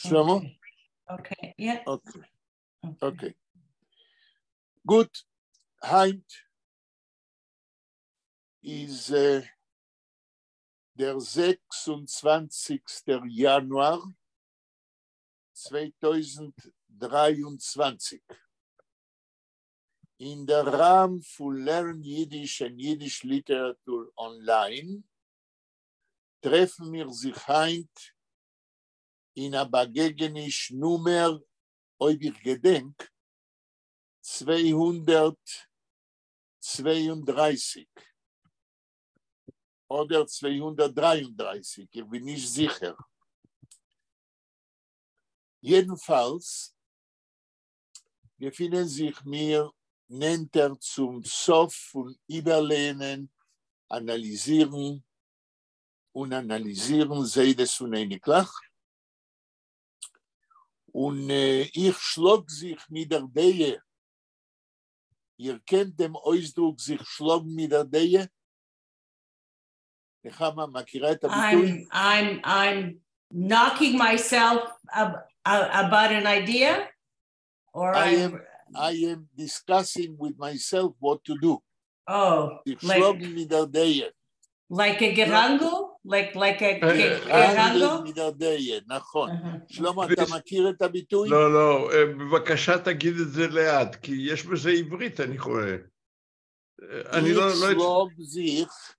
שלמה? אקעי, יא. אקעי, אקעי. גוט, היינט איז דער זעקס און צוואַנציקסטער יאנואר 2023. אין דער ראם פון Learn Yiddish and Yiddish Literature Online טרעפן מיר זיך היינט אין א באגעגעניש נומער, אויב איך געדענק, 232 אדער 233, איך בין נישט זיכער. יעדנפאלס געפינען זיך מיר נענטער צום סוף פון איבערלייענען, אנאליזירן און אנאליזירן זיידעס און אייניקלעך, און איך שלאג זיך מיט דער דעה, איר קענט דעם אויסדרוק זיך שלאגן מיט דער דעה? נחמה, מכירה את הביטוי? I'm knocking myself about an idea, or I'm I am discussing with myself what to do. Oh, זיך שלאגן מיט דער דעה. Like a געראנגל? Like a געראנגל? מיט דער דעה, נכון. שלמה, אתה מכיר את הביטוי? לא, לא, בבקשה תגיד את זה לאט, כי יש בזה עברית, אני רואה. אני לא שלאג זיך,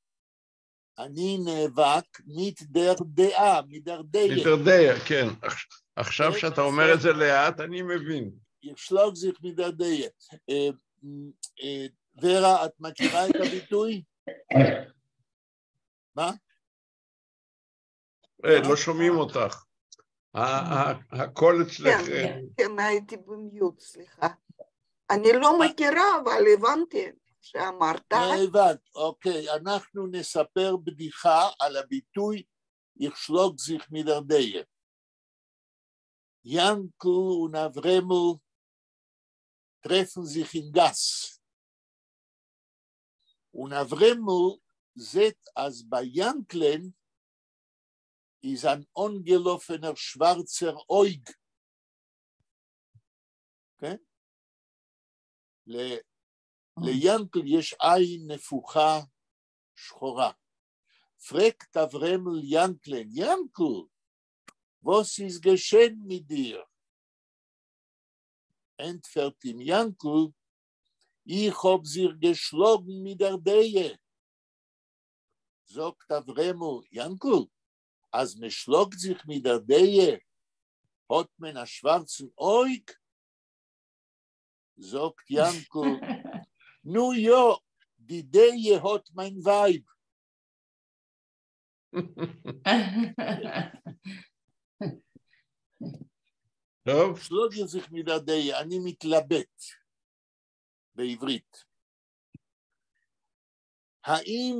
אני נאבק מיט דער דעה, מיט דער דעה. מיט דער דעה, כן. עכשיו שאתה אומר את זה לאט, אני מבין. איך שלאָג זיך מיט דער דעה. ורה, את מכירה את הביטוי? מה? לא שומעים אותך. הקול אצלך. כן, הייתי ב mute, סליחה. אני לא מכירה, אבל הבנתי שאמרת. הבנת, אוקיי. אנחנו נספר בדיחה על הביטוי איך שלאָג זיך מיט דער דעה. יאנקל און אברמל טרעפן זיך אין גאס. און אברמל זעט, אז ביי יאנקלען איז אן אנגעלאפענער שווארצער אויג. כן? ליאנקל יש עין נפוחה שחורה. פרעגט אברמל יאנקלען, יאנקל, וואס איז געשען מיט דיר? ענטפערט אים יאנקל, איך האב זיך געשלאגן מיט דער דעה. זאגט אברמל, יאנקל, אז מען שלאגט זיך מיט דער דעה, האט מען א שווארצן אויג? זאגט יאנקל, נו יא, די דעה האט מיין ווייב. טוב. שלאג זיך מיט דער דעה, אני מתלבט בעברית. האם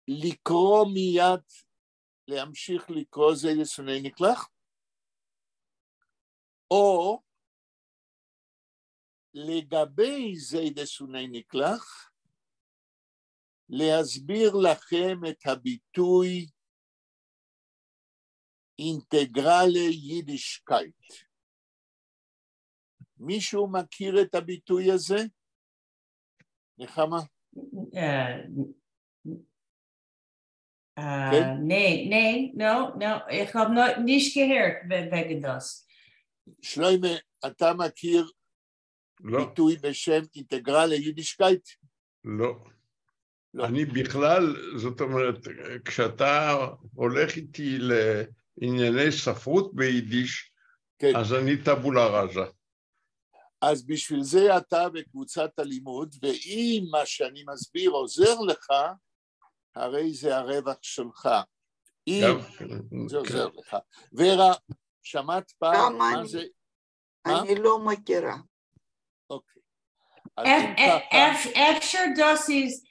לקרוא מיד, להמשיך לקרוא זיידעס און אייניקלעך, או לגבי זיידעס און אייניקלעך, להסביר לכם את הביטוי אינטגרלע יידישקייט. מישהו מכיר את הביטוי הזה? נחמה? ניין, ניין, no, no, איך האב נישט געהערט וועגן דאס. שלמה, אתה מכיר לא. ביטוי בשם אינטגרלע יידישקייט? לא. לא. אני בכלל, זאת אומרת, כשאתה הולך איתי לענייני ספרות ביידיש, כן. אז אני טבולה ראזה. אז בשביל זה אתה בקבוצת הלימוד, ואם מה שאני מסביר עוזר לך, הרי זה הרווח שלך. אם זה עוזר לך. ורה, שמעת פעם מה זה? אני לא מכירה. אוקיי. אפשר דאס איז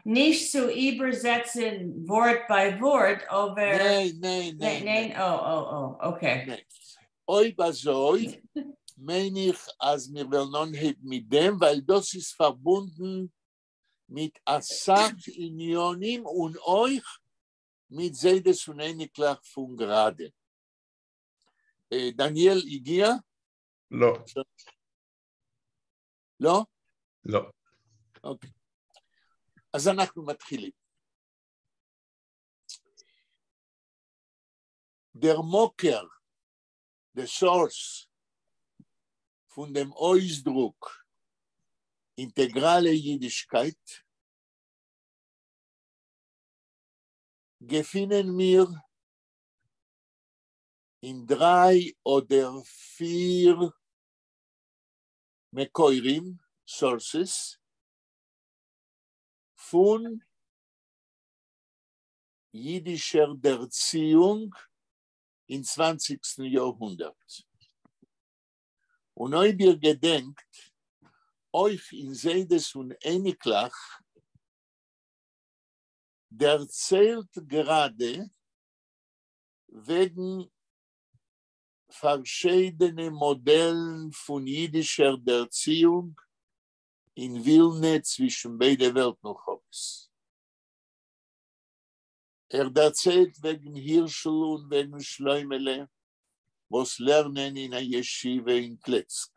נישט צו איבערזעצן ווארט ביי ווארט, אבער ניין, ניין, ניין. ניין, או, או, אקעי. אויב אזוי, מיין איך, אז מיר וועלן אנהייבן מיט דעם, ווייל דאס איז פארבונדן מיט א סך ענינים און אויך מיט זיידעס און אייניקלעך פון גראדע. דניאל הגיע? לא. לא? לא. אוקיי. אז אנחנו מתחילים. דער מקור, the source, פֿון דעם אויסדרוק אינטעגראַלע ייִדישקייט, געפֿינען מיר אין דרײַ אָדער פֿיר מקורים, sources, פֿון ייִדישער דערציִונג אין צוואַנציקסטן יאָרהונדערט. און אויב איר געדענקט, אויך אין זיידעס און אייניקלעך דערציילט גראַדע וועגן פֿאַרשיידענע מאָדעלן פֿון ייִדישער דערציִונג אין ווילנע צווישן ביידע וועלט-מלחמות. ער דערציילט וועגן הירשל און וועגן שלוימעלע, וואָס לערנען אין אַ ישיבֿה אין קלעצק.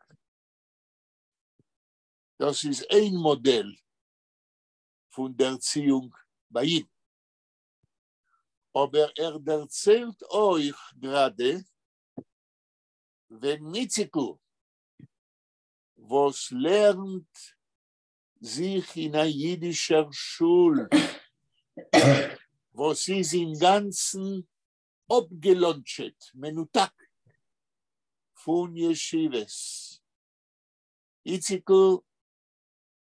דאָס איז איין מאָדעל פֿון דערציִונג בײַ ייִדן. אָבער ער דערציילט אויך גראַדע וועגן איציקל, וואָס לערנט זיך אין אַ ייִדישער שול, וואָס איז אין גאַנצן אָפּגעלאָנטשעט, מנותק פֿון ישיבֿות. איציקל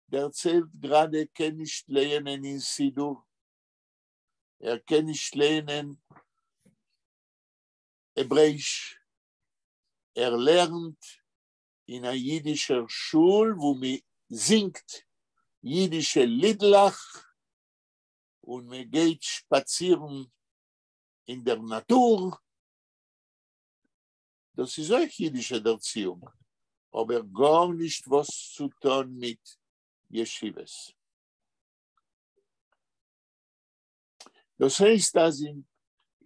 דערציילט גראַדע קען נישט לייענען אין סידור, ער קען נישט לייענען העברעיִש, ער לערנט אין אַ ייִדישער שול, וווּ מע זינגט ייִדישע לידלעך און מע גייט שפּאַצירן אין דער נאַטור. דאָס איז אויך ייִדישע דערציִונג, אָבער גאָרנישט וואָס צו טאָן מיט ישיבֿות. דאָס הייסט, אַז אין,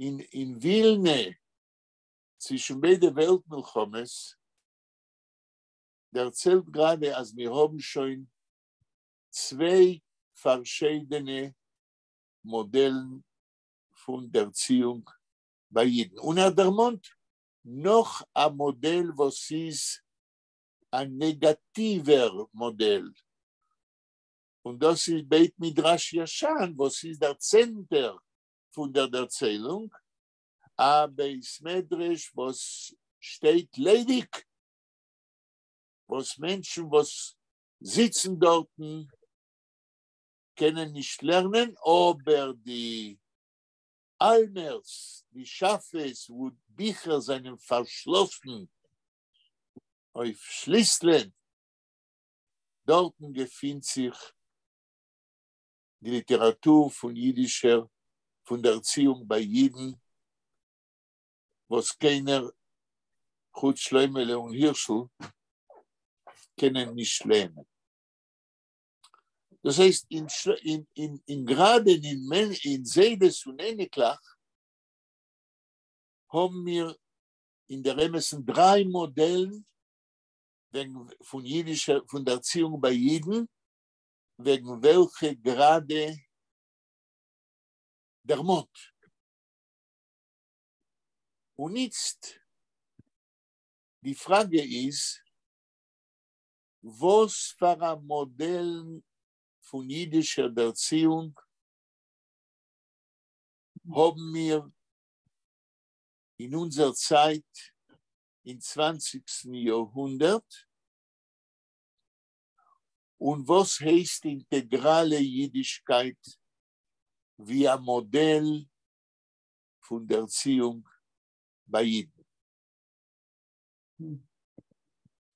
אין, אין ווילנע, צווישן ביידע וועלט-מלחמות, דערציילט גראַדע, אַז מיר האָבן שוין צוויי פֿאַרשיידענע מאָדעלן פֿון דערציִונג בײַ ייִדן. און ער דערמאָנט נאָך אַ מאָדעל, וואָס איז אַ נעגאַטיווער מאָדעל. און דאָס איז בית מדרש ישן, וואָס איז דער צענטער פֿון דער דערציילונג, אַ בית מדרש, וואָס שטייט ליידיק, וואָס מענטשן, וואָס זיצן דאָרטן, קענען נישט לערנען, אָבער די אַלמערס, די שאַפֿעס, וווּ ביכער זענען פֿאַרשלאָסן אויף שליסלען, דאָרטן געפֿינט זיך די ליטעראַטור פֿון ייִדישער, פֿון דערציִונג בײַ ייִדן, וואָס קיינער, חוץ שלוימעלע און הירשל, קענען נישט לייענען. דאָס הייסט, אין, אין, אין, אין גראַדע אין, אין זיידעס און אייניקלעך האָבן מיר אין דער אמתן דרײַ מאָדעלן וועגן פֿון ייִדישער, פֿון דערציִונג בײַ ייִדן, וועגן וועלכע גראַדע דערמאָנט. און איצט, די פֿראַגע איז, וואָס פֿאַר אַ מאָדעלן פֿון ייִדישער דערציִונג האָבן מיר אין אונדזער צײַט אין צוואַנציקסטן יאָרהונדערט, און וואָס הייסט אינטעגראַלע ייִדישקייט ווי אַ מאָדעל פֿון דערציִונג בײַ ייִדן?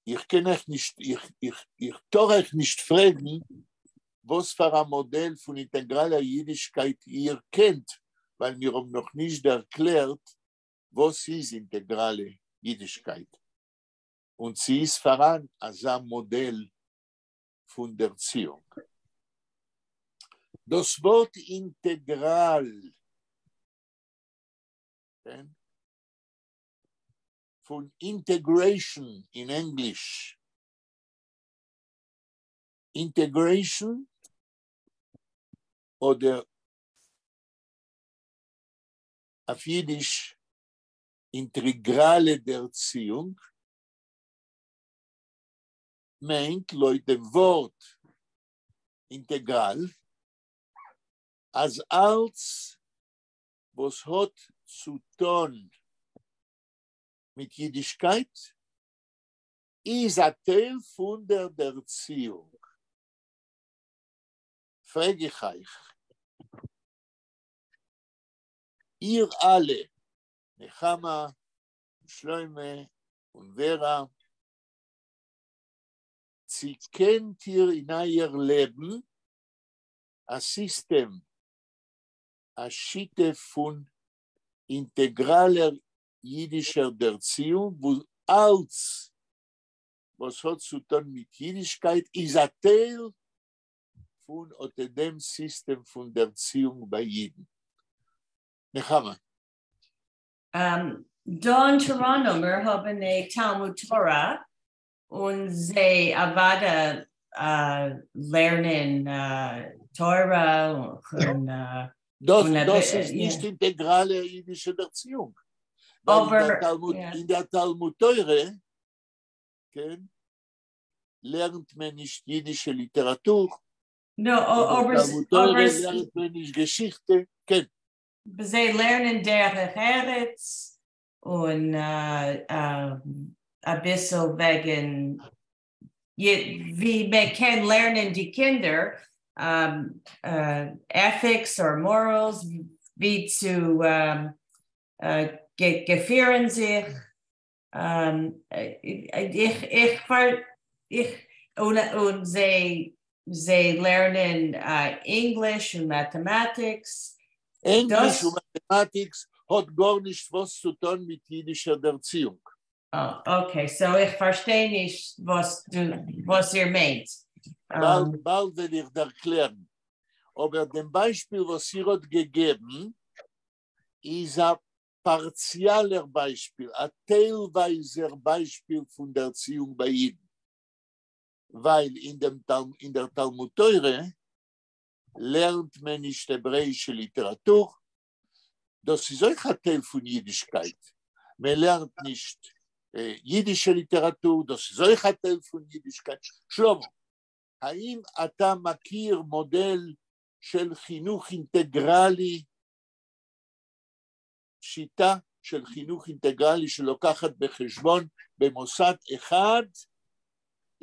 איך קען אײַך נישט, איך, איך, איך טאָר אײַך נישט פֿרעגן, וואָס פֿאַר אַ מאָדעל פֿון אינטעגראַלער ייִדישקייט איר קענט, ווײַל מיר האָבן נאָך נישט דערקלערט, וואָס איז אינטעגראַלע ייִדישקייט און צי איז פֿאַראַן אַזאַ מאָדעל פֿון דערציִונג. דאָס וואָרט אינטעגראַל, כן? פון integration אין ענגליש, integration אדער אויף אידיש אינטעגראלע דערציאונג, מיינט לויט דעם ווארט אינטעגראל אז אלץ וואס האט צו טון מיט אידישקייט איז א טייל פון דער דערציאונג. פרעג איך אייך, איר אלע, נחמה, שלמה און ווערא, צי קענט איר אין אייער לעבן א סיסטעם, א שיטה פון אינטעגראלער יידישער דערציאונג, וואו אלץ וואס האט צו טון מיט יידישקייט איז א טייל פון אט דעם סיסטעם פון דערציאונג ביי יידן? נחמה. דא אין טאראנטא מיר האבן א תלמוד תורה און זיי אוודאי לערנען תורה און דאס איז נישט אינטעגראלע אידישע דערציאונג, ווייל אין דער תלמוד תורה, כן, לערנט מען נישט אידישע ליטעראטור, אין דער תלמוד תורה לערנט מען נישט געשיכטע, כן. זיי לערנען דרך ארץ און אביסל וועגן ווי מען קען לערנען די קינדער ethics or morals, ווי צו געפירן זיך, איך און זיי לערנען English און mathematics. ענגליש און mathematics האט גארנישט וואס צו טון מיט אידישער דערציאונג. Okay, so איך פארשטיי נישט וואס איר מיינט. באלד וועל איך דערקלערן. אבער דעם ביישפיל וואס איר האט געגעבן איז א פארציאלער ביישפיל, א טיילווייזער ביישפיל פון דערציאונג ביי אידן. ווייל אין דער תלמוד תורה לערנט מען נישט העברעאישע ליטעראטור, דאס איז אויך א טייל פון אידישקייט, מען לערנט נישט אידישע ליטעראטור, דאס איז אויך א טייל פון אידישקייט. שלמה, האם אתה מכיר מודל של חינוך אינטגרלי, שיטה של חינוך אינטגרלי שלוקחת בחשבון במוסד אחד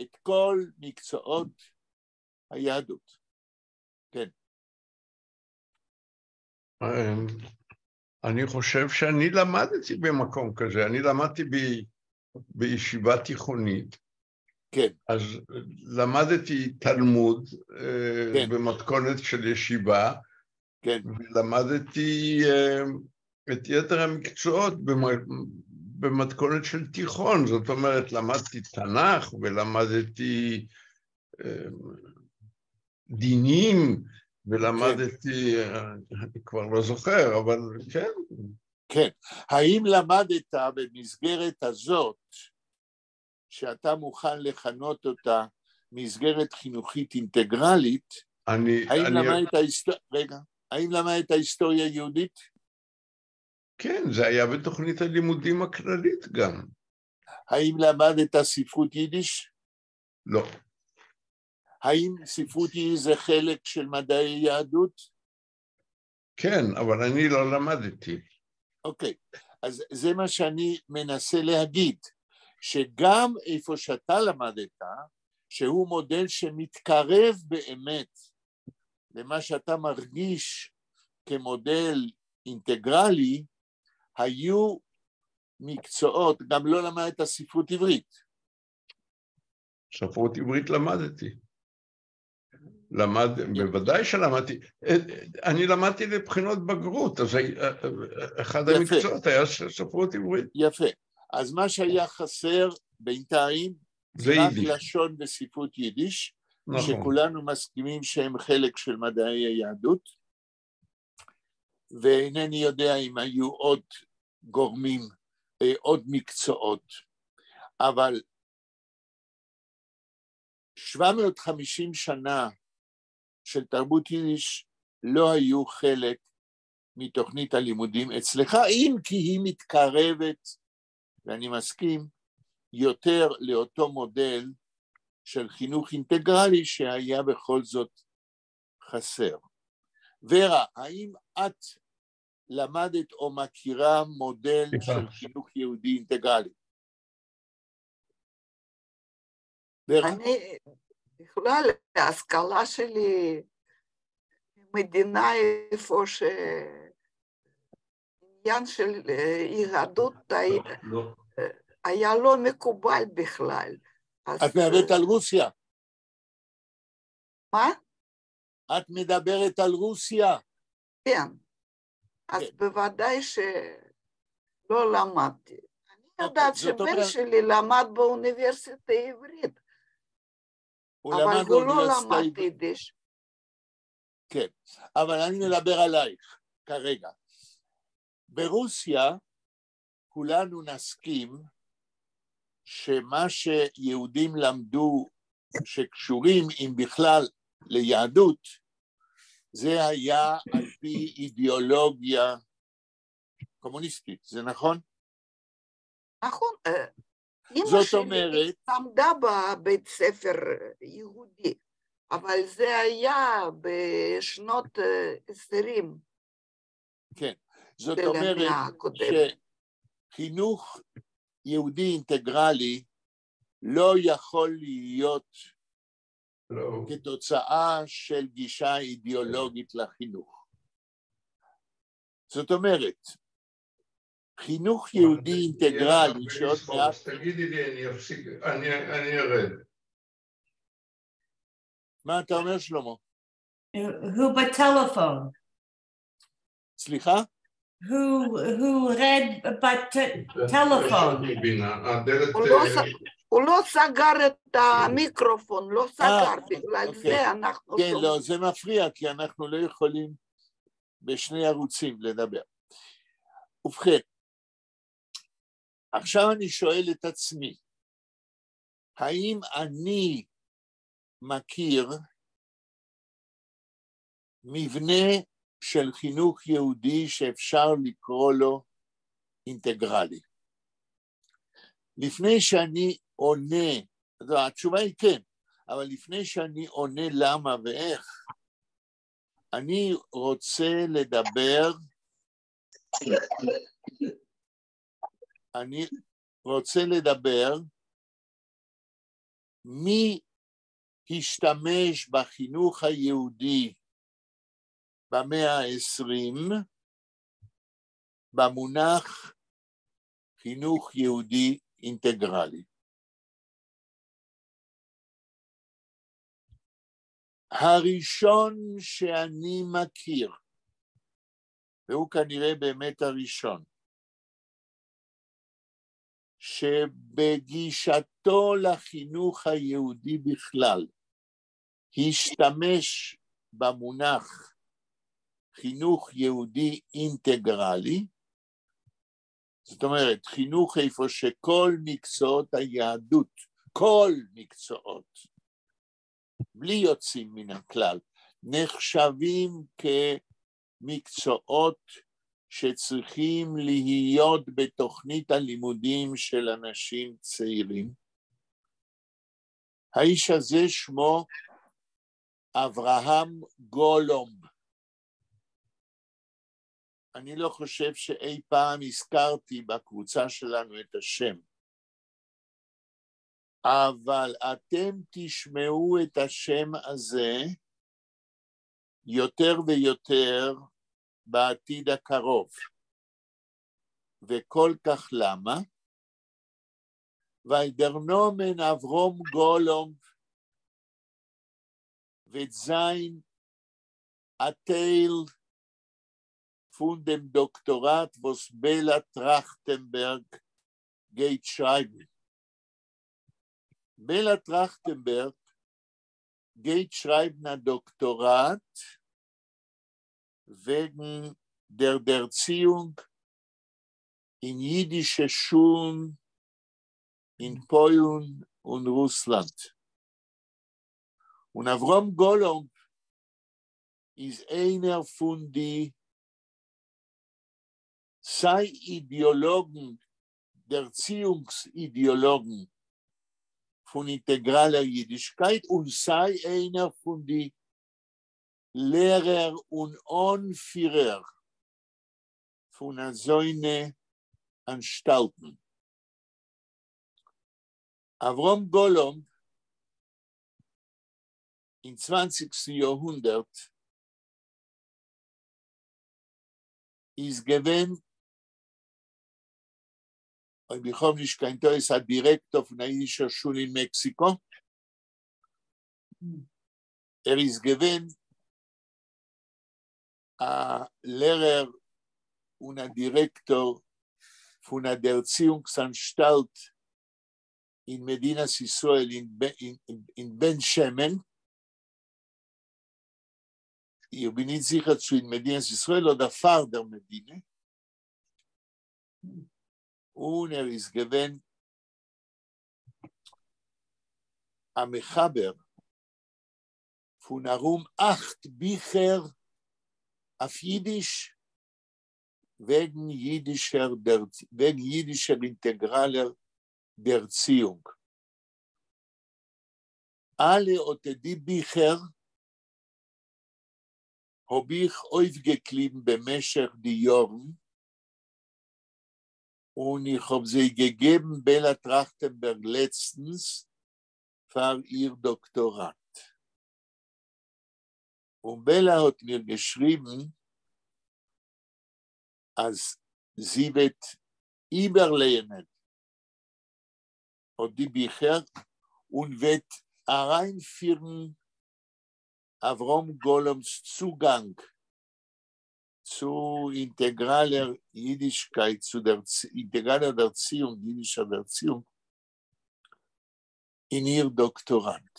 את כל מקצועות היהדות? כן. אני חושב שאני למדתי במקום כזה, אני למדתי בישיבה תיכונית. כן. אז למדתי תלמוד במתכונת של ישיבה, כן. ולמדתי את יתר המקצועות במתכונת של תיכון, זאת אומרת, למדתי תנ"ך ולמדתי דינים, ולמדתי, אני כבר לא זוכר, אבל כן. כן. האם למדת במסגרת הזאת, שאתה מוכן לכנות אותה מסגרת חינוכית אינטגרלית, רגע, האם למדת היסטוריה יהודית? כן, זה היה בתוכנית הלימודים הכללית גם. האם למדת ספרות יידיש? לא. האם ספרות יידיש זה חלק של מדעי יהדות? כן, אבל אני לא למדתי. אוקיי, אז זה מה שאני מנסה להגיד, שגם איפה שאתה למדת, שהוא מודל שמתקרב באמת למה שאתה מרגיש כמודל אינטגרלי, היו מקצועות, גם לא למדת ספרות עברית. ספרות עברית למדתי. בוודאי שלמדתי, אני למדתי לבחינות בגרות, אז אחד המקצועות היה ספרות עברית. יפה, אז מה שהיה חסר בינתיים, זה רק יידיש. לשון וספרות יידיש, נכון. שכולנו מסכימים שהם חלק של מדעי היהדות, ואינני יודע אם היו עוד גורמים עוד מקצועות, אבל 750 שנה של תרבות יידיש לא היו חלק מתוכנית הלימודים אצלך, אם כי היא מתקרבת, ואני מסכים, יותר לאותו מודל של חינוך אינטגרלי שהיה בכל זאת חסר. ורה, האם את למדת או מכירה מודל של חינוך יהודי אינטגרלי? ורה? אני, בכלל, ההשכלה שלי מדינה איפה שעניין של יהדות היה לא מקובל בכלל. את מדברת על רוסיה. מה? את מדברת על רוסיה. כן. אז בוודאי שלא למדתי. אני יודעת שבן שלי למד באוניברסיטה העברית. אבל הוא לא למד יידיש. כן, אבל אני מדבר עלייך כרגע. ברוסיה כולנו נסכים שמה שיהודים למדו שקשורים אם בכלל ליהדות, זה היה על פי אידיאולוגיה קומוניסטית, זה נכון? נכון. אמא שלי למדה בבית ספר יהודי, אבל זה היה בשנות 20. כן, זאת אומרת שחינוך יהודי אינטגרלי לא יכול להיות כתוצאה של גישה אידיאולוגית לחינוך. זאת אומרת, חינוך יהודי אינטגרלי שעוד מעט... תגידי לי, אני אפסיק, אני ארד. מה אתה אומר, שלמה? הוא בטלפון. סליחה? הוא רד בטלפון. הוא לא סגר את המיקרופון, לא סגר, בגלל זה אנחנו... כן, לא, זה מפריע, כי אנחנו לא יכולים בשני ערוצים לדבר. ובכן, עכשיו אני שואל את עצמי, האם אני מכיר מבנה של חינוך יהודי שאפשר לקרוא לו אינטגרלי? לפני שאני עונה, התשובה היא כן, אבל לפני שאני עונה למה ואיך, אני רוצה לדבר, אני רוצה לדבר מי השתמש בחינוך היהודי במאה ה-20 במונח חינוך יהודי אינטגרלי. הראשון שאני מכיר, והוא כנראה באמת הראשון, שבגישתו לחינוך היהודי בכלל השתמש במונח חינוך יהודי אינטגרלי, זאת אומרת, חינוך איפה שכל מקצועות היהדות, כל מקצועות, בלי יוצאים מן הכלל, נחשבים כמקצועות שצריכים להיות בתוכנית הלימודים של אנשים צעירים. האיש הזה שמו אברהם גולומב. אני לא חושב שאי פעם הזכרתי בקבוצה שלנו את השם, אבל אתם תשמעו את השם הזה יותר ויותר בעתיד הקרוב. וכל כך למה? ווײַל דער נאָמען אברהם גולומב וועט זײַן אַ טייל פֿון דעם דאָקטאָראַט, וואָס בעלאַ טראַכטענבערג גייט שרײַבן. בעלאַ טראַכטענבערג גייט שרײַבן אַ דאָקטאָראַט וועגן דער דערציִונג אין ייִדישע שולן אין פּוילן און רוסלאַנד. און אַבֿרהם גאָלאָמב איז איינער פֿון די סײַ אידעאָלאָגן, דערציִונגס-אידעאָלאָגן פֿון אינטעגראַלער ייִדישקייט און סײַ איינער פֿון די לערער און אָנפֿירער פֿון אַזוינע אַנשטאַלטן. אַבֿרהם גאָלאָמב אין צוואַנציקסטן יאָרהונדערט איז געווען, אויב איך האָב נישט קיין טעות, אַ דירעקטאָר פֿון אַ ייִדישער שול אין מעקסיקאָ. ער איז געווען אַ לערער און אַ דירעקטאָר פֿון אַ דערציִונגס-אַנשטאַלט אין מדינת ישראל אין בן שמן. איך בין נישט זיכער צו אין מדינת ישראל אָדער פֿאַר דער מדינה. און ער איז געווען אַ מחבר פֿון אַרום אַכט ביכער אויף ייִדיש וועגן ייִדישער וועגן ייִדישער אינטעגראַלער דערציִונג. אַלע אָט די ביכער האָב איך אויפֿגעקליבן במשך די יאָרן, און איך האָב זיי געגעבן בעלאַ טראַכטענבערג לעצטנס פֿאַר איר דאָקטאָראַט. און בעלאַ האָט מיר געשריבן, אַז זי וועט איבערלייענען אָט די ביכער און וועט אַרײַנפֿירן אַבֿרהם גאָלאָמבס צוגאַנג צו אינטעגראַלער ייִדישקייט, צו דער אינטעגראַלער דערציִונג, ייִדישער דערציִונג, אין איר דאָקטאָראַט.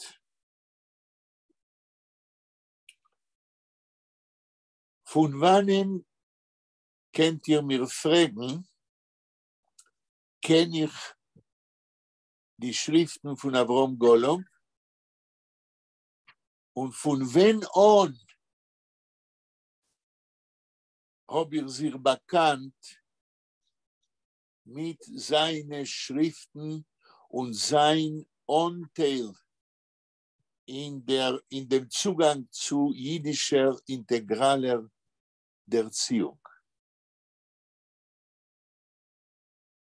פֿון וואַנען, קענט איר מיר פֿרעגן, קען איך די שריפֿטן פֿון אַבֿרהם גאָלאָמב? און פֿון ווען אָן האָב איך זיך באַקאַנט מיט זײַנע שריפֿטן און זײַן אָנטייל אין דער, אין דעם צוגאַנג צו ייִדישער אינטעגראַלער דערציִונג?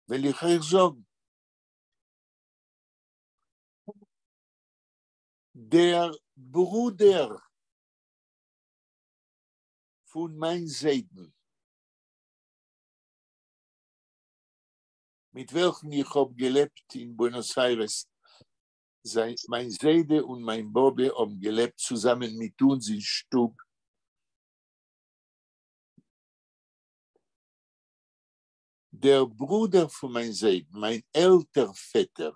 וועל איך אײַך זאָגן. דער ברודער פֿון מײַן זיידן, מיט וועלכן איך האָב געלעבט אין בוענאָס-אײַרעס, מײַן זיידע און מײַן באָבע האָבן געלעבט צוזאַמען מיט אונדז אין שטוב. דער ברודער פֿון מײַן זיידן, מײַן עלטער-פֿעטער,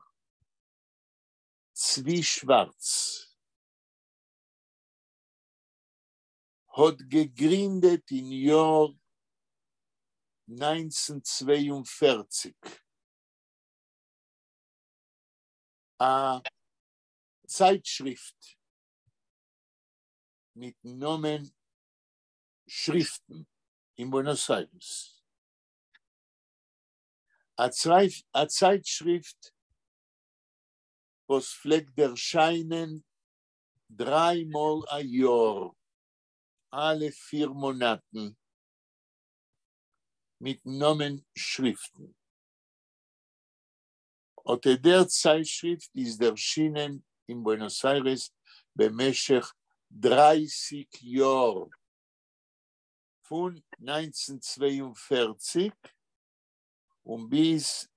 צבי שווארץ האט געגרינדעט אין יאר 1942 א צייטשריפט מיטן נאמען שריפטן אין בוענאס איירעס, א צייטשריפט וואס פלעגט ערשיינען דריי מאל א יאר, אלע פיר מאנאטן, מיטן נאמען שריפטן. אט דער צייטשריפט איז ערשינען אין בוענאס איירעס במשך 30 יאר, פון 1942 און ביז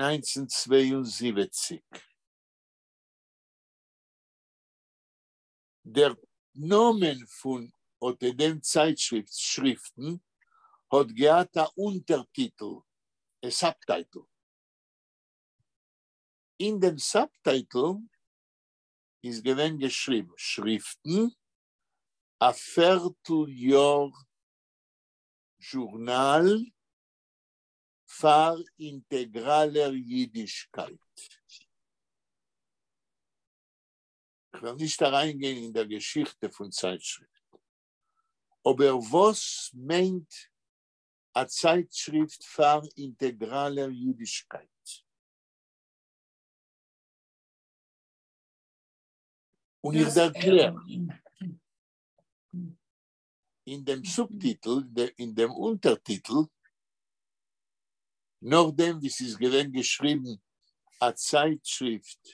1972. דער נאמען פון אט דעם צייטשריפט שריפטן האט געהאט א אונטערטיטל, א subtitle. אין דעם subtitle איז געווען געשריבן שריפטן א פערטל יאר זשורנאל. פֿאַר אינטעגראַלער ייִדישקייט. כ'וועל נישט אַרײַנגיין אין דער געשיכטע פֿון צײַטשריפֿט, אָבער וואָס מיינט אַ צײַטשריפֿט פֿאַר אינטעגראַלער ייִדישקייט? און איך דערקלער אין דעם סובטיטל, אין דעם אונטערטיטל, נאָך דעם ווי ס'איז געווען געשריבן אַ צײַטשריפֿט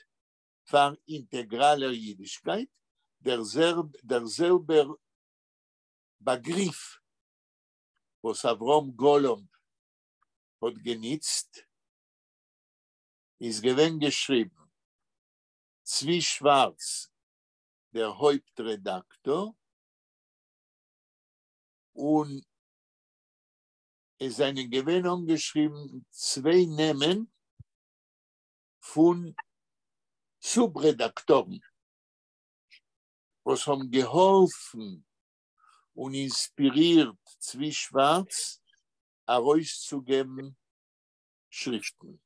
פֿאַר אינטעגראַלער ייִדישקייט, דער דער זעלבער באַגריף, וואָס אַבֿרהם גאָלאָמב האָט געניצט, איז געווען געשריבן צבי שוואַרץ, דער הויפּט-רעדאַקטאָר, און עס זענען געווען אָנגעשריבן צוויי נעמען פֿון סוברעדאַקטאָרן, וואָס האָבן געהאָלפֿן און אינספּירירט צבי שוואַרץ אַרויסצוגעבן שריפֿטן.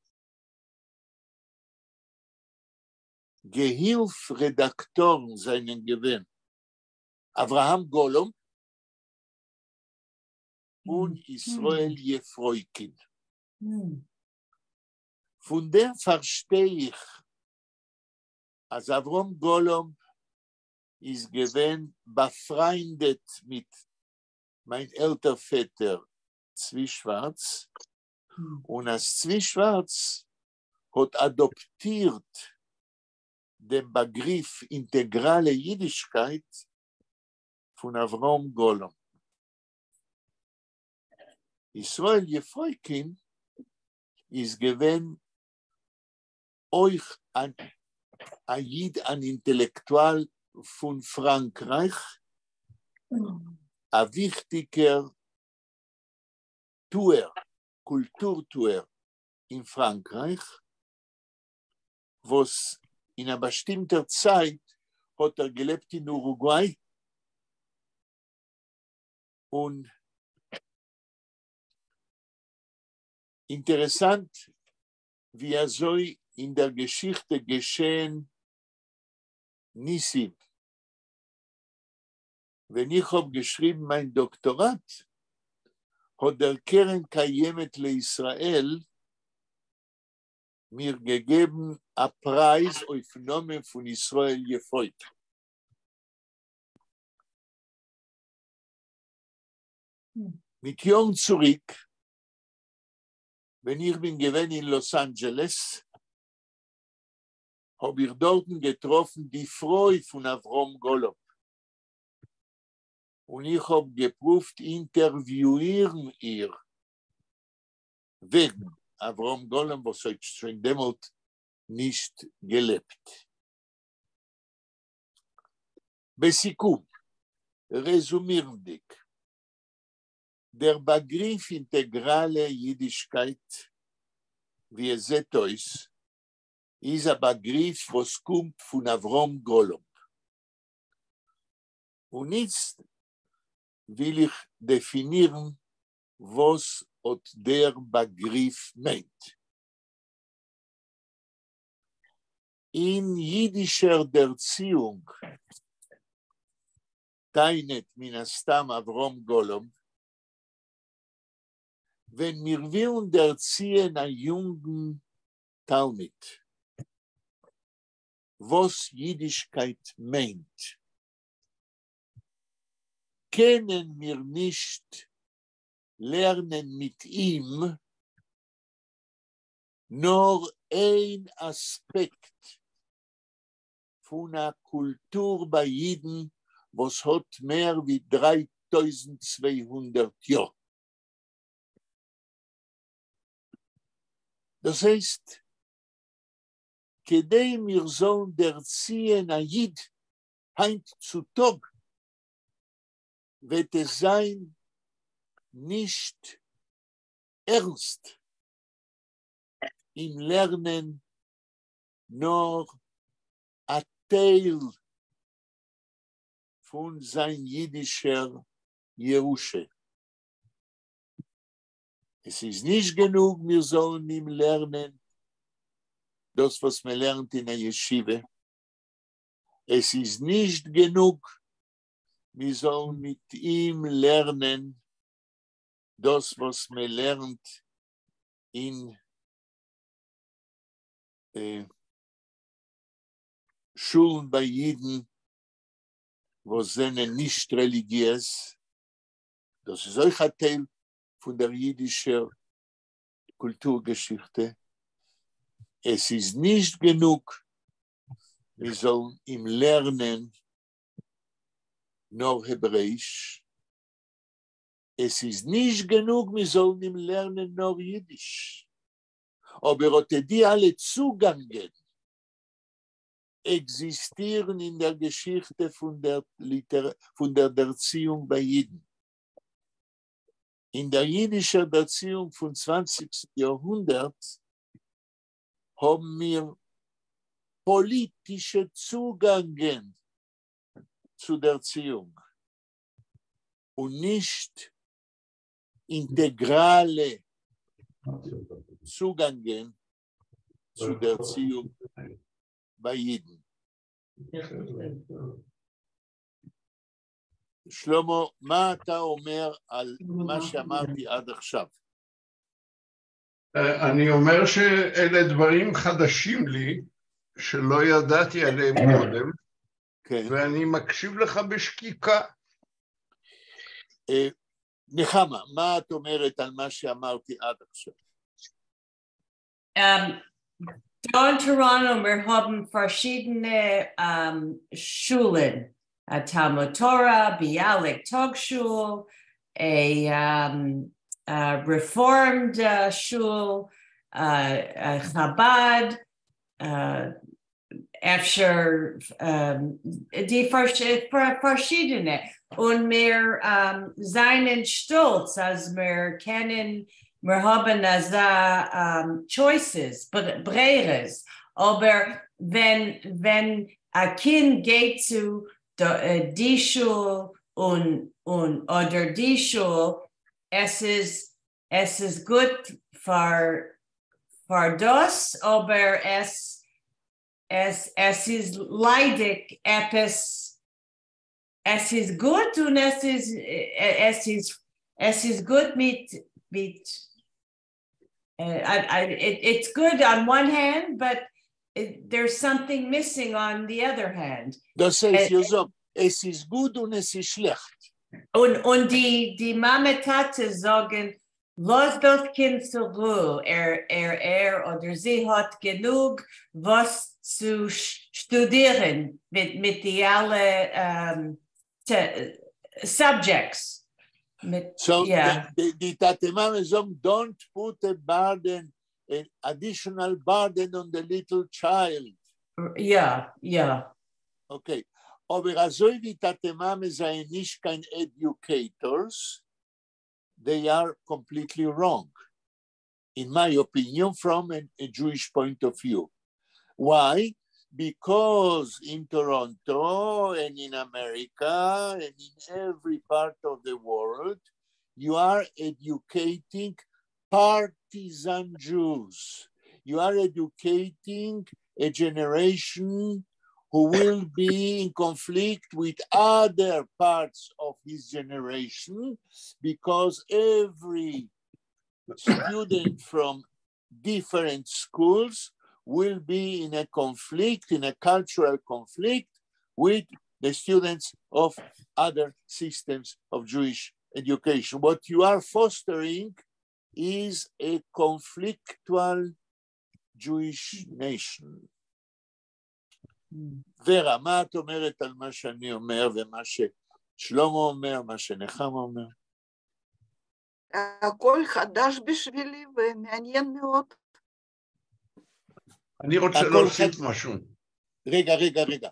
געהילף-רעדאַקטאָרן זענען געווען אַבֿרהם גאָלאָמב און ישׂראל יעפֿרויקין. פֿון דעם פֿאַרשטיי איך, אַז אַבֿרהם גאָלאָמב איז געווען באַפֿרײַנדעט מיט מײַן עלטער-פֿעטער צבי שוואַרץ, און אַז צבי שוואַרץ האָט אַדאָפּטירט דעם באַגריף אינטעגראַלע ייִדישקייט פֿון אַבֿרהם גאָלאָמב. ישׂראל יעפֿרויקין איז געווען אויך אַן, אַ ייִד, אַן אינטעלעקטואַל פֿון פֿראַנקרײַך, אַ וויכטיקער טוער, קולטור-טוער אין פֿראַנקרײַך, וואָס אין אַ באַשטימטער צײַט האָט ער געלעבט אין אורוגוויי און אינטערעסאַנט, ווי אַזוי אין דער געשיכטע געשען ניסים. ווען איך האָב געשריבן מײַן דאָקטאָראַט, האָט דער קרן קיימת לישראל מיר געגעבן אַ פּרײַז אויפֿן נאָמען פֿון ישׂראל יעפֿרויקין. מיט יאָרן צוריק, ווען איך בין געווען אין לאָס-אַנדזשעלעס, האָב איך דאָרטן געטראָפֿן די פֿרוי פֿון אַבֿרהם גאָלאָמב. און איך האָב געפּרוּווט אינטערוויויִרן איר וועגן אַבֿרהם גאָלאָמב, וואָס האָט שוין דעמאָלט נישט געלעבט. בסיכום, רעזומירנדיק, דער באַגריף אינטעגראַלע ייִדישקייט, ווי עס זעט אויס, איז אַ באַגריף, וואָס קומט פֿון אַבֿרהם גאָלאָמב. און איצט וויל איך דעפֿינירן, וואָס אָט דער באַגריף מיינט. אין ייִדישער דערציִונג טענהט מן־הסתּם אַבֿרהם גאָלאָמב, ווען מיר ווילן דערציִען אַ יונגן תּלמיד, וואָס ייִדישקייט מיינט, קענען מיר נישט לערנען מיט אים נאָר איין אַספּעקט פֿון אַ קולטור בײַ ייִדן, וואָס האָט מער ווי 3200 יאָר. דאָס הייסט, כּדי מיר זאָלן דערציִען אַ ייִד הײַנט צו טאָג, וועט עס זײַן נישט ערנסט אים לערנען נאָר אַ טייל פֿון זײַן ייִדישער ירושה. עס איז נישט גענוג מיר זאלן אים לערנען דאס וואס מען לערנט אין א ישיבה, עס איז נישט גענוג מיר זאלן מיט אים לערנען דאס וואס מען לערנט אין שולן ביי אידן וואס זענען נישט רעליגיעז, דאס איז אויך א טייל פון דער אידישער קולטור-געשיכטע. עס איז נישט גענוג מיר זאלן אים לערנען נאר העברעיש, עס איז נישט גענוג מיר זאלן אים לערנען נאר אידיש, אבער אט די אלע צוגאנגען עקזיסטירן אין דער געשיכטע פון דער פון דער דערציאונג ביי אידן. אין דער אידישער דערציאונג פון צוואנציגסטן יארהונדערט האבן מיר פאליטישע צוגאנגען צו דערציאונג און נישט אינטעגראלע צוגאנגען צו דערציאונג ביי אידן. שלמה, מה אתה אומר על מה שאמרתי עד עכשיו? אני אומר שאלה דברים חדשים לי, שלא ידעתי עליהם קודם, כן. ואני מקשיב לך בשקיקה. נחמה, מה את אומרת על מה שאמרתי עד עכשיו? דא אין טאראנטא מיר האבן פארשידענע שולן, א תלמוד תורה, ביאליק טאגשול, א Reformed שול, חבד, אפשר די פארשידענע, און מיר זענען שטאלץ אז מיר קענען, מיר האבן אזא choices, ברירות, אבער ווען ווען א קינד גייט צו די שול און און אדער די שול, עס איז עס איז גוט פאר פאר דאס, אבער עס עס עס איז ליידיג עפעס, עס איז גוט און עס איז עס איז עס איז גוט מיט מיט it's good on one hand, but there's something missing on the other hand. דאס הייסט, איר זאגט, עס איז גוט און עס איז שלעכט. און און די די מאמע טאטע זאגן, לאז דאס קינד צו רו, ער ער ער אדער זי האט גענוג וואס צו שטודירן מיט מיט די אלע subjects. מיט So yeah. די טאטע מאמע זאגן, don't put a burden, an additional burden on the little child. יא, יא. Okay, אבער אזוי ווי טאטע מאמע זענען נישט קיין educators, they are completely wrong, in my opinion, from a Jewish point of view. Why? Because in Toronto and in America and in every part of the world, you are educating partisan Jews. You are educating a generation who will be in conflict with other parts of his generation, because every student from different schools will be in a conflict, in a cultural conflict with the students of other systems of Jewish education. What you are fostering is a conflictual Jewish nation. ורה, מה את אומרת על מה שאני אומר ומה ששלמה אומר, מה שנחמה אומר? הכל חדש בשבילי ומעניין מאוד. אני רוצה הכל להוסיף משהו. רגע, רגע, רגע.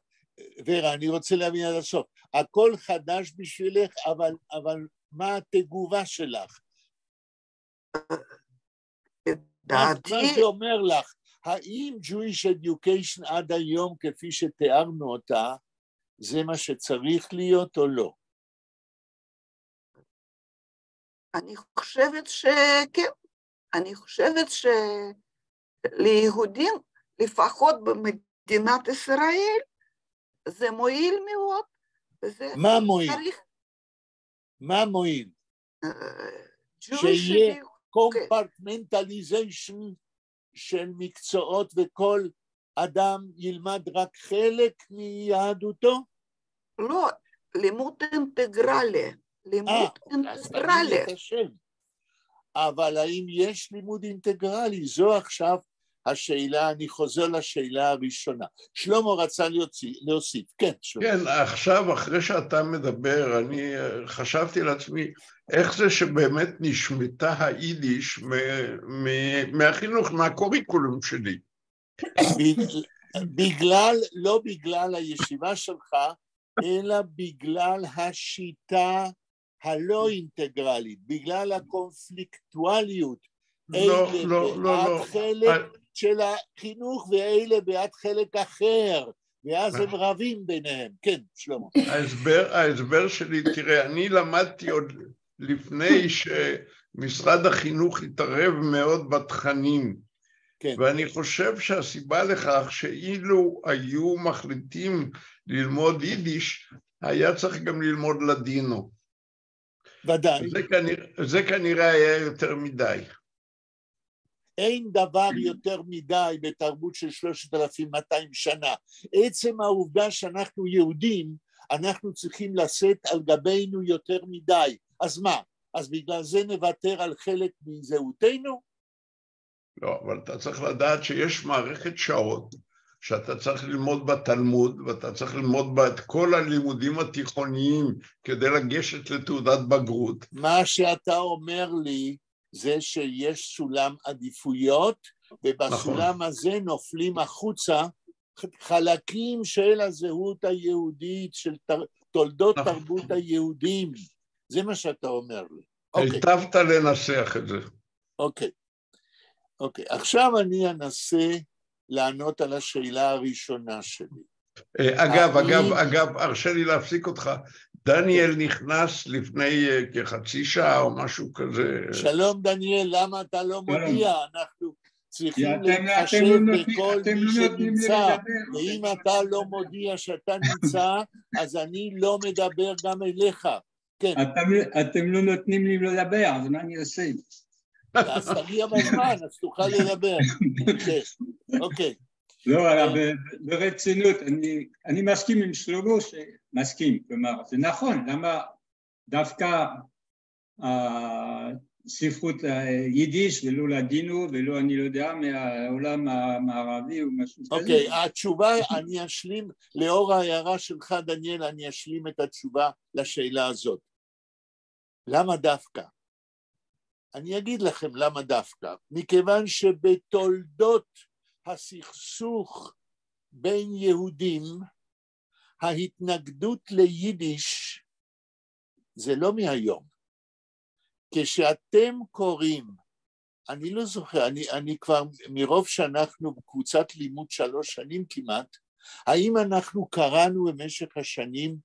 ורה, אני רוצה להבין עד הסוף. הכל חדש בשבילך, אבל מה התגובה שלך? לדעתי... מה זה אומר לך? האם Jewish education עד היום, כפי שתיארנו אותה, זה מה שצריך להיות או לא? אני חושבת שכן. אני חושבת שליהודים, לפחות במדינת ישראל, זה מועיל מאוד. וזה מה מועיל? צריך מה מועיל? Jewish שיהיה compartmentalization של מקצועות וכל אדם ילמד רק חלק מיהדותו? לא, לימוד אינטגרלי, לימוד אז תגיד אינטגרלי. את השם. אבל האם יש לימוד אינטגרלי? זו עכשיו השאלה, אני חוזר לשאלה הראשונה. שלמה רצה להוסיף, כן, שלמה. כן, עכשיו, אחרי שאתה מדבר, אני חשבתי לעצמי, איך זה שבאמת נשמטה היידיש מהחינוך, מה curriculum שלי? בגלל, לא בגלל הישיבה שלך, אלא בגלל השיטה הלא אינטגרלית, בגלל הקונפליקטואליות. לא, אלה לא, לא, בעד לא. חלק של החינוך ואלה בעד חלק אחר, ואז הם רבים ביניהם. כן, שלמה. ההסבר שלי, תראה, אני למדתי עוד לפני שמשרד החינוך התערב מאוד בתכנים. כן. ואני חושב שהסיבה לכך שאילו היו מחליטים ללמוד יידיש, היה צריך גם ללמוד לדינו. ודאי. זה כנראה היה יותר מדי. אין דבר יותר מדי בתרבות של 3,200 שנה. עצם העובדה שאנחנו יהודים, אנחנו צריכים לשאת על גבינו יותר מדי. אז מה? אז בגלל זה נוותר על חלק מזהותנו? לא, אבל אתה צריך לדעת שיש מערכת שעות שאתה צריך ללמוד בתלמוד, ואתה צריך ללמוד בה את כל הלימודים התיכוניים כדי לגשת לתעודת בגרות. מה שאתה אומר לי זה שיש סולם עדיפויות, ובסולם הזה נופלים החוצה חלקים של הזהות היהודית, של תולדות תרבות היהודים. זה מה שאתה אומר לי. היטבת לנסח את זה. אוקיי. אוקיי, עכשיו אני אנסה לענות על השאלה הראשונה שלי. אגב, אגב, אגב, הרשה לי להפסיק אותך, דניאל נכנס לפני כחצי שעה או משהו כזה. שלום דניאל, למה אתה לא מודיע? אנחנו צריכים להתחשב בכל מי שנמצא, ואם אתה לא מודיע שאתה נמצא, אז אני לא מדבר גם אליך. כן. אתם לא נותנים לי לדבר, אז מה אני עושה? אז תגיע בזמן, אז תוכל לדבר. אוקיי. לא, אבל ברצינות, אני מסכים עם שלמה, מסכים, כלומר, זה נכון, למה דווקא ספרות יידיש ולא לדינו ולא אני לא יודע מהעולם המערבי או משהו כזה. אוקיי, התשובה, אני אשלים, לאור ההערה שלך, דניאל, אני אשלים את התשובה לשאלה הזאת. למה דווקא? אני אגיד לכם למה דווקא. מכיוון שבתולדות הסכסוך בין יהודים, ההתנגדות ליידיש זה לא מהיום. כשאתם קוראים, אני לא זוכר, אני כבר מרוב שאנחנו בקבוצת לימוד 3 שנים כמעט, האם אנחנו קראנו במשך השנים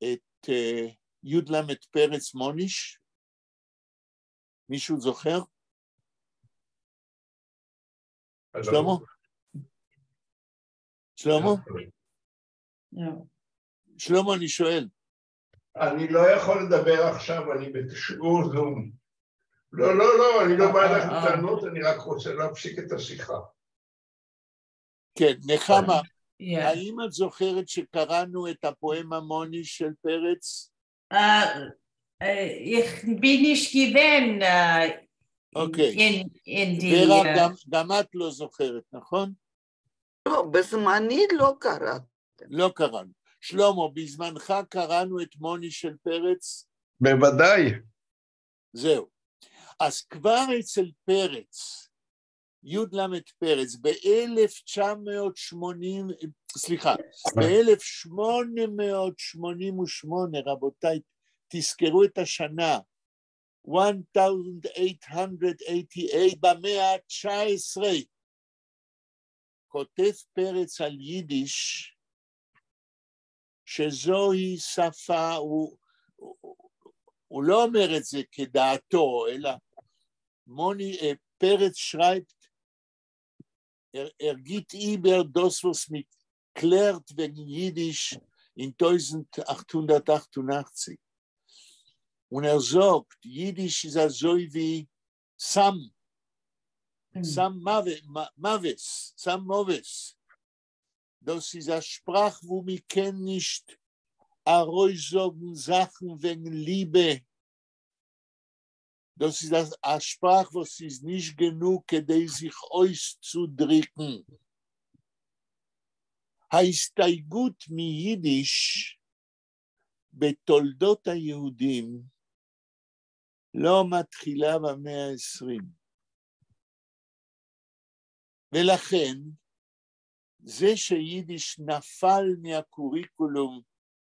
את י"ל פרץ מוניש? מישהו זוכר? שלמה? שלמה? שלמה, אני שואל. אני לא יכול לדבר עכשיו, אני בשיעור זום. לא, לא, לא, אני לא בא אליך בטענות, אני רק רוצה להפסיק את השיחה. כן, נחמה, האם את זוכרת שקראנו את הפואמה מוניש של פרץ? איך בין נישט געווען אוקיי. ורה, גם את לא זוכרת, נכון? לא, בזמני לא קראתי. לא קראנו. שלמה, בזמנך קראנו את מוני של פרץ? בוודאי. זהו. אז כבר אצל פרץ, י"ל פרץ, ב-1980, סליחה, ב-1888, רבותיי, תזכרו את השנה, 1888, במאה ה-19, כותב פרץ על יידיש, שזוהי שפה, הוא לא אומר את זה כדעתו, אלא מוני פרץ שרייבט, ער גיט איבער דאס וואס מען קלערט וועגן אידיש אין 1888, און ער זאגט, אידיש איז אזוי ווי סם, סם מוות, סם מוות. דאס איז א שפראך וואו מען קען נישט ארויסזאגן זאכן וועגן ליבע. דאס איז א שפראך וואס איז נישט גענוג כדי זיך אויסצודריקן. ההסתייגות מיידיש בתולדות היהודים לא מתחילה במאה ה-20. ולכן, זה שיידיש נפל מהקוריקולום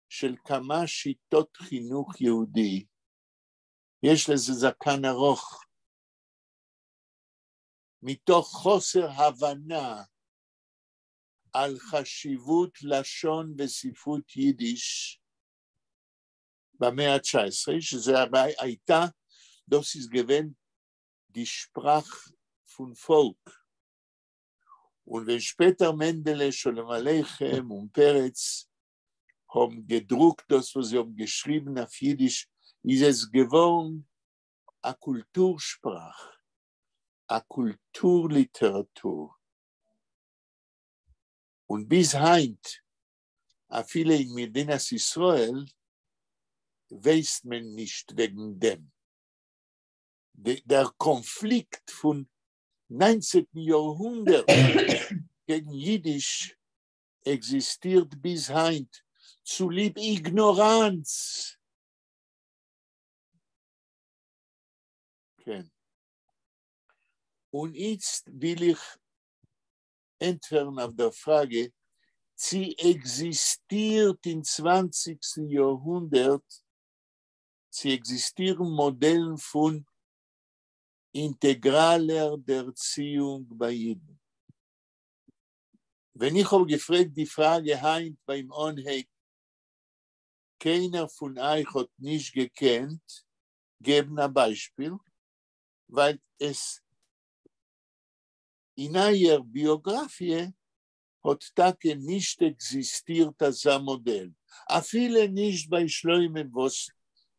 של כמה שיטות חינוך יהודי, יש לזה זקן ארוך, מתוך חוסר הבנה על חשיבות לשון וספרות יידיש במאה ה-19, שזה הייתה, דאָס איז געווען די שפּראַך פֿון פֿאָלק. און ווען שפּעטער מענדעלע, שלום עליכם און פרץ האָבן געדרוקט דאָס, וואָס זיי האָבן געשריבן אויף יידיש, איז עס געוואָרן אַ קולטור-שפּראַך, אַ קולטור-ליטעראַטור. און ביז היינט, אפילו אין מדינת ישראל, ווייסט מען נישט וועגן דעם. דער קאָנפֿליקט פֿון 19. יאָרהונדערט קעגן יידיש עקזיסטירט ביז היינט צוליב איגנאָראַנץ. כן. און איצט וויל איך ענטפֿערן אויף דער פֿראַגע, צי עקזיסטירט אין 20. יאָרהונדערט, צי עקזיסטירן מאָדעלן פֿון אינטעגראַלער דערציִונג בײַ ייִדן. ווען איך האָב געפֿרעגט די פֿראַגע הײַנט בײַם אָנהייב, קיינער פֿון אײַך האָט נישט געקענט געבן אַ בײַשפּיל, ווײַל עס אין אײַער ביאָגראַפֿיע האָט טאַקע נישט עקזיסטירט אַזאַ מאָדעל. אַפֿילו נישט בײַ שלמה, וואָס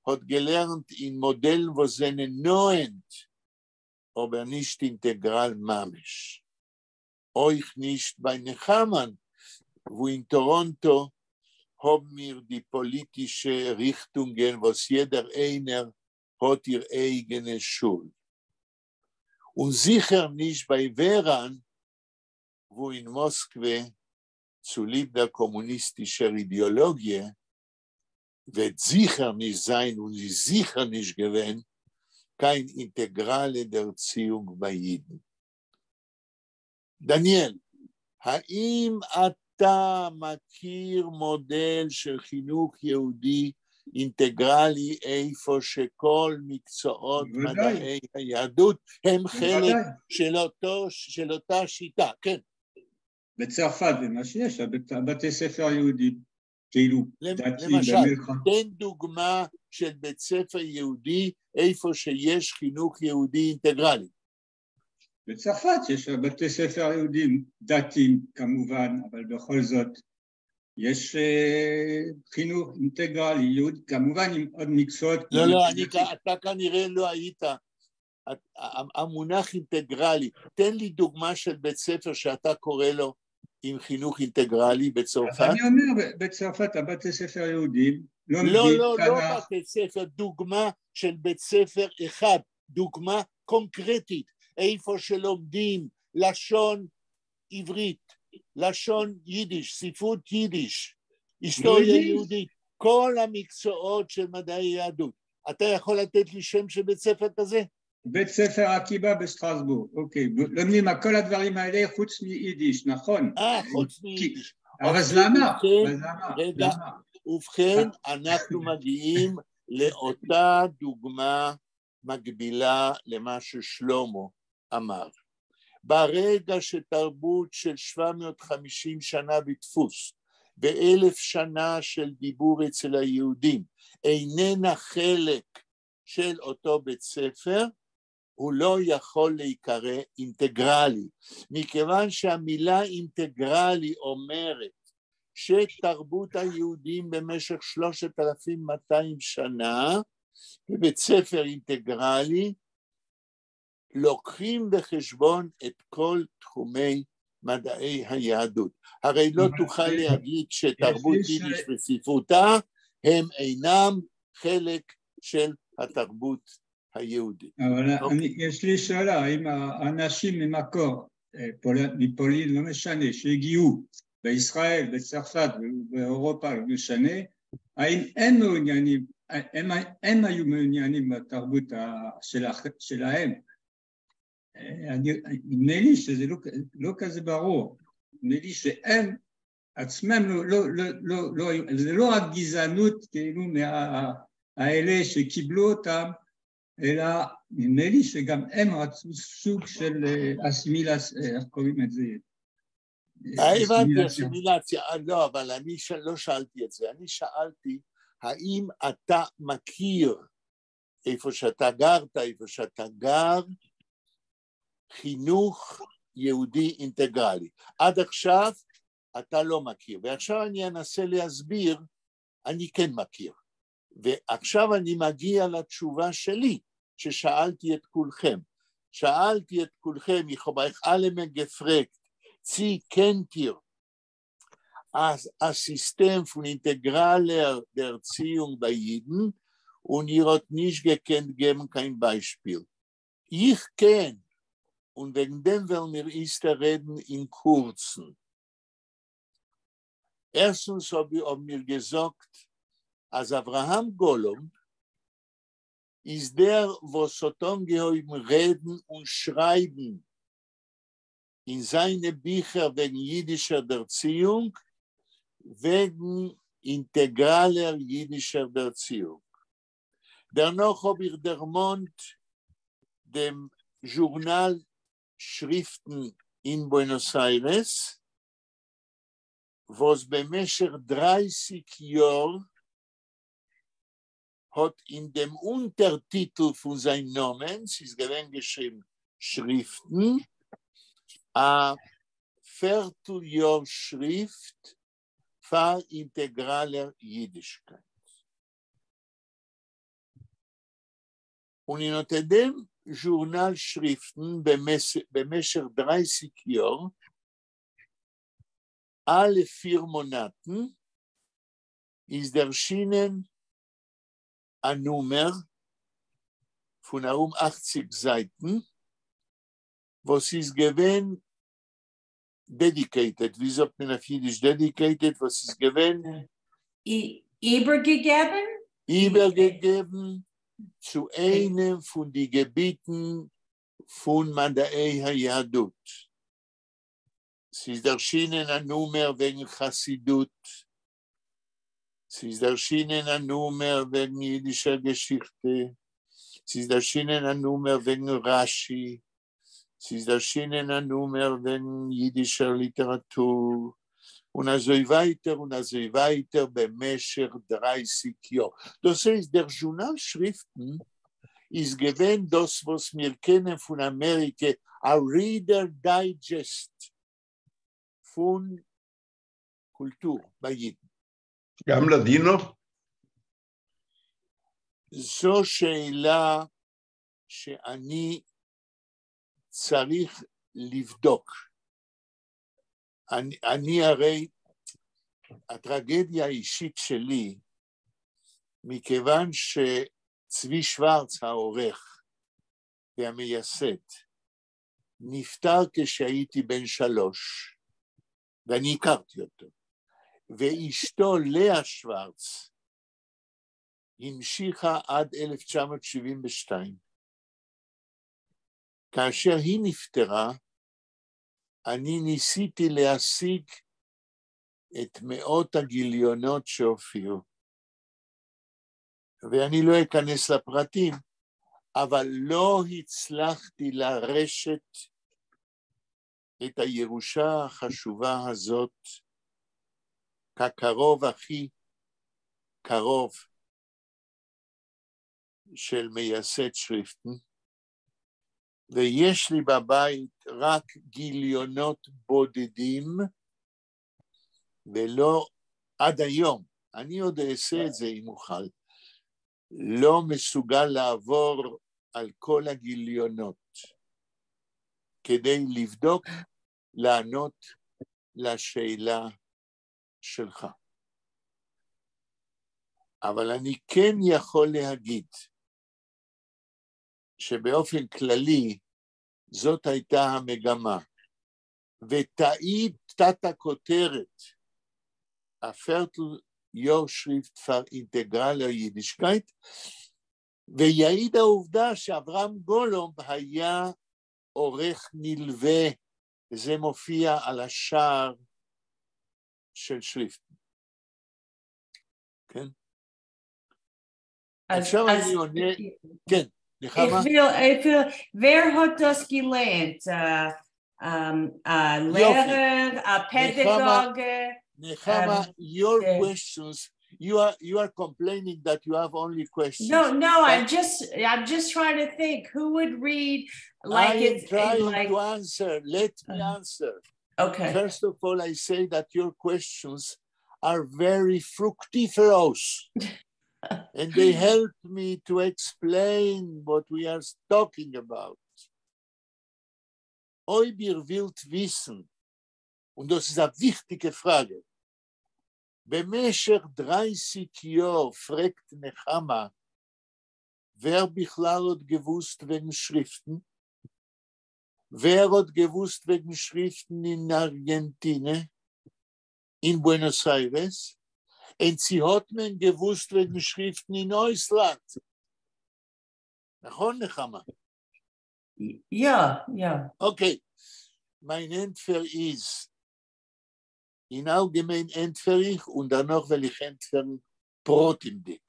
האָט געלערנט אין מאָדעלן, וואָס זענען נאָענט, אָבער נישט אינטעגראַל ממש. אויך נישט בײַ נחמן, וווּ אין טאָראָנטאָ האָבן מיר די פּאָליטישע ריכטונגען, וואָס יעדער איינער האָט איר אייגענע שול. און זיכער נישט בײַ וועראַן, וווּ אין מאָסקווע, צוליב דער קאָמוניסטישער אידעאָלאָגיע, וועט זיכער נישט זײַן און איז זיכער נישט געווען קיין אינטעגראַלע דערציִונג בײַ ייִדן. דניאל, האם אתה מכיר מודל של חינוך יהודי אינטגרלי איפה שכל מקצועות מדעי היהדות הם חלק של אותה שיטה, כן. בצרפת זה מה שיש, בתי ספר יהודים, כאילו דתיים. למשל, תן דוגמה של בית ספר יהודי איפה שיש חינוך יהודי אינטגרלי. בצרפת יש בתי ספר יהודים דתיים כמובן, אבל בכל זאת יש חינוך אינטגרלי, יהודי, כמובן עם עוד מקצועות. לא, לא, אתה כנראה לא היית, המונח אינטגרלי, תן לי דוגמה של בית ספר שאתה קורא לו עם חינוך אינטגרלי בצרפת. אני אומר, בצרפת הבתי ספר יהודים לומדים לא, לא, לא בתי ספר, דוגמה של בית ספר אחד, דוגמה קונקרטית, איפה שלומדים לשון עברית, לשון יידיש, ספרות יידיש, היסטוריה יהודית, כל המקצועות של מדעי יהדות. אתה יכול לתת לי שם של בית ספר כזה? בית ספר עקיבא בסטרסבורג, אוקיי. לומדים כל הדברים האלה חוץ מיידיש, נכון? חוץ מיידיש. אבל אז למה? רגע, ובכן, אנחנו מגיעים לאותה דוגמה מקבילה למה ששלמה אמר. ברגע שתרבות של 750 שנה בדפוס ו1,000 שנה של דיבור אצל היהודים איננה חלק של אותו בית ספר, הוא לא יכול להיקרא אינטגרלי, מכיוון שהמילה אינטגרלי אומרת שתרבות היהודים במשך 3,200 שנה בבית ספר אינטגרלי לוקחים בחשבון את כל תחומי מדעי היהדות. הרי לא תוכל להגיד שתרבות יידיש וספרותה הם אינם חלק של התרבות היהודית. אבל יש לי שאלה, האם האנשים ממקור, מפולין, לא משנה, שהגיעו בישראל, בצרפת, באירופה, לא משנה, האם הם מעוניינים, הם היו מעוניינים בתרבות שלהם? נדמה לי שזה לא כזה ברור, נדמה לי שהם עצמם לא, זה לא רק גזענות כאילו מהאלה שקיבלו אותם, אלא נדמה לי שגם הם רצו סוג של אסימילציה, איך קוראים את זה? הבנתי, אסימילציה, לא, אבל אני לא שאלתי את זה, אני שאלתי האם אתה מכיר איפה שאתה גרת, איפה שאתה גר, חינוך יהודי אינטגרלי. עד עכשיו אתה לא מכיר, ועכשיו אני אנסה להסביר, אני כן מכיר. ועכשיו אני מגיע לתשובה שלי, ששאלתי את כולכם. שאלתי את כולכם, איך האָב אײַך אַלעמען געפֿרעגט, צי קענט איר אַ סיסטעם פֿון אינטעגראַלער דערציִונג בײַ ייִדן און איר האָט נישט געקענט געבן קיין בײַשפּיל. איך קען, און וועגן דעם וועלן מיר איצטער רעדן אין קורצן. ערשטנס האָבן מיר געזאָגט, אַז אברהם גאָלאָמב איז דער, וואָס האָט אָנגעהויבן רעדן און שרײַבן אין זײַנע ביכער וועגן ייִדישער דערציִונג, וועגן אינטעגראַלער ייִדישער דערציִונג. דערנאָך האָב איך דערמאָנט דעם זשורנאַל שריפֿטן אין בוענאָס-אײַרעס, וואָס במשך 30 יאָר האָט אין דעם אונטערטיטל פֿון זײַן נאָמען, ס'איז געווען געשריבן שריפֿטן, אַ פֿערטל יאָר שריפֿט פֿאַר אינטעגראַלער ייִדישקייט. און אין אָט דעם זשורנאַל שריפֿטן במשך 30 יאָר, אַלע 4 מאָנאַטן, איז דערשינען אַ נומער פֿון אַרום 80 זײַטן, וואָס איז געווען dedicated, ווי זאָגט מען אויף ייִדיש dedicated, וואָס איז געווען איבערגעגעבן? איבערגעגעבן צו איינעם פֿון די געביטן פֿון מדעי היהדות. ס'איז דערשינען אַ נומער וועגן חסידות, ס'איז דערשינען אַ נומער וועגן ייִדישער געשיכטע, ס'איז דערשינען אַ נומער וועגן רש"י, ס'איז דערשינען אַ נומער וועגן ייִדישער ליטעראַטור, און אַזוי ווײַטער און אַזוי ווײַטער במשך 30 יאָר. דאָס הייסט, דער זשורנאַל שריפֿטן איז געווען דאָס, וואָס מיר קענען פֿון אַמעריקע, אַ Reader Digest פֿון קולטור בײַ ייִדן. גם לדינו? זו שאלה שאני צריך לבדוק. אני הרי, הטרגדיה האישית שלי, מכיוון שצבי שוורץ העורך והמייסד, נפטר כשהייתי בן 3, ואני הכרתי אותו, ואשתו לאה שוורץ המשיכה עד 1972. כאשר היא נפטרה, אני ניסיתי להשיג את מאות הגיליונות שהופיעו. ואני לא אכנס לפרטים, אבל לא הצלחתי לרשת את הירושה החשובה הזאת כקרוב הכי קרוב של מייסד שריפטן. ויש לי בבית רק גיליונות בודדים, ולא עד היום, אני עוד אעשה את זה אם אוכל, לא מסוגל לעבור על כל הגיליונות כדי לבדוק, לענות לשאלה שלך. אבל אני כן יכול להגיד שבאופן כללי זאת הייתה המגמה, ותעיד תת הכותרת, אַ פֿערטל־יאָרשריפֿט פֿאַר אינטעגראַלער ייִדישקייט, ויעיד העובדה שאברהם גולומב היה עורך נלווה, וזה מופיע על השער של שריפטן. כן? עכשיו אני עונה, כן, נחמה? איך וויל, ווער האָט דאָס געלייענט? אַ לערער, אַ פּעדאַגאָג? נחמה, your questions, you are complaining that you have only questions. No, I'm just trying to think who would read like I am it's trying like to answer. Let me answer. Okay. First of all, I say that your questions are very fructiferous and they help me to explain what we are talking about. אויב איר ווילט וויסן, און דאָס איז אַ וויכטיקע פֿראַגע, במשך 30 יאָר פֿרעגט נחמה, ווער בכלל האָט געוווּסט וועגן שריפֿטן? ווער האָט געוווּסט וועגן שריפֿטן אין אַרגענטינע, אין בוענאָס איירעס? און צי האָט מען געוווּסט וועגן שריפֿטן אין אויסלאַנד? נכון, נחמה? יאָ. Okay, מײַן ענטפֿער איז, אין אַלגעמיין ענטפֿער איך און דערנאָך וועל איך ענטפֿערן פּרטימדיק.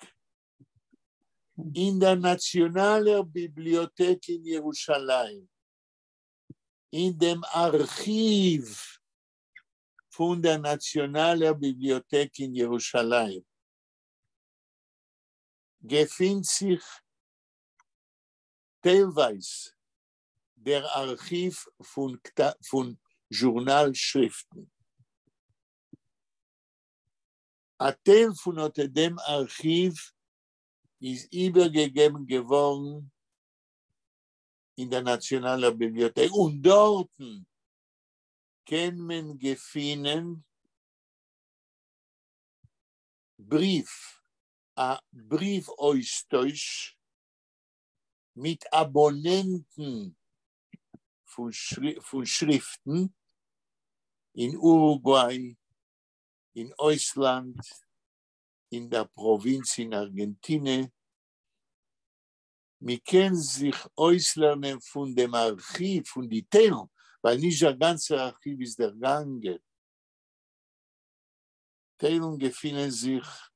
אין דער נאַציאָנאַלער ביבליאָטעק אין ירושלים, אין דעם אַרכיוו פֿון דער נאַציאָנאַלער ביבליאָטעק אין ירושלים, געפֿינט זיך טיילווײַז דער אַרכיוו פֿון זשורנאַל שריפֿטן. אַ טייל פֿון אָט דעם אַרכיוו איז איבערגעגעבן געוואָרן אין דער נאַציאָנאַלער ביבליאָטעק. און דאָרטן קען מען געפֿינען בריוו, אַ בריוו־אויסטויש מיט אַבאָנענטן פֿון שריפֿטן אין אורוגוויי, אין אויסלאַנד, אין דער פּראָווינץ אין אַרגענטינע. מע קען זיך אויסלערנען פֿון דעם אַרכיוו, פֿון די טיילן, ווײַל נישט דער גאַנצער אַרכיוו איז דערגאַנגען. טיילן געפֿינען זיך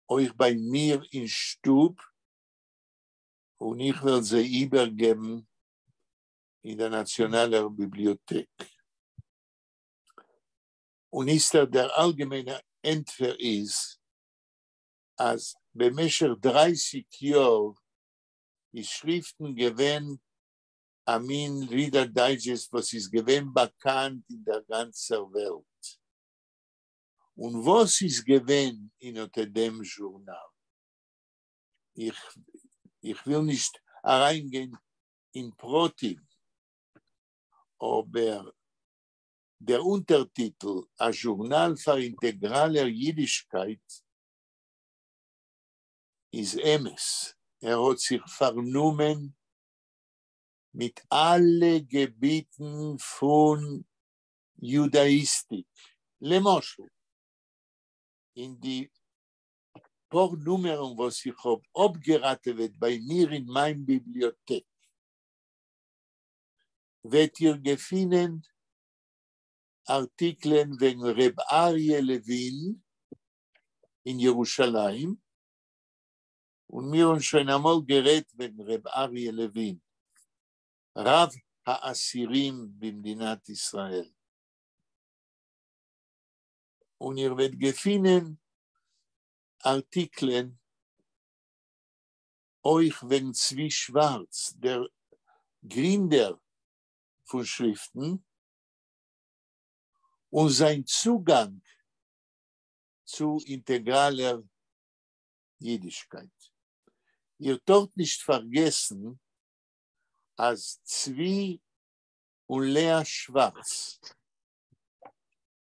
אויך בײַ מיר אין שטוב, און איך וועל זיי איבערגעבן אין דער נאַציאָנאַלער ביבליאָטעק. און איצטער דער אַלגעמיינער ענטפֿער איז, אַז במשך 30 יאָר איז שריפֿטן געווען אַ מין Reader Digest, וואָס איז געווען באַקאַנט אין דער גאַנצער וועלט. און וואָס איז געווען אין אָט דעם זשורנאַל? איך וויל נישט אַרײַנגיין אין פּרטים, אָבער דער אונטערטיטל אַ זשורנאַל פֿאַר אינטעגראַלער ייִדישקייט איז אמת. ער האָט זיך פֿאַרנומען מיט אַלע געביטן פֿון יודאַיסטיק. למשל, אין די פּאָר נומערן, וואָס איך האָב אָפּגעראַטעוועט בײַ מיר אין מײַן ביבליאָטעק, וועט איר געפֿינען אַרטיקלען וועגן רב אריה לעווין אין ירושלים, און מיר האָבן שוין אַמאָל גערעדט וועגן רב אריה לעווין, רב האסירים במדינת ישראל. און איר וועט געפֿינען אַרטיקלען אויך וועגן צבי שוואַרץ, דער גרינדער פֿון שריפֿטן, און זײַן צוגאַנג צו אינטעגראַלער ייִדישקייט. איר טאָרט נישט פֿאַרגעסן, אַז צבי און לאה שוואַרץ,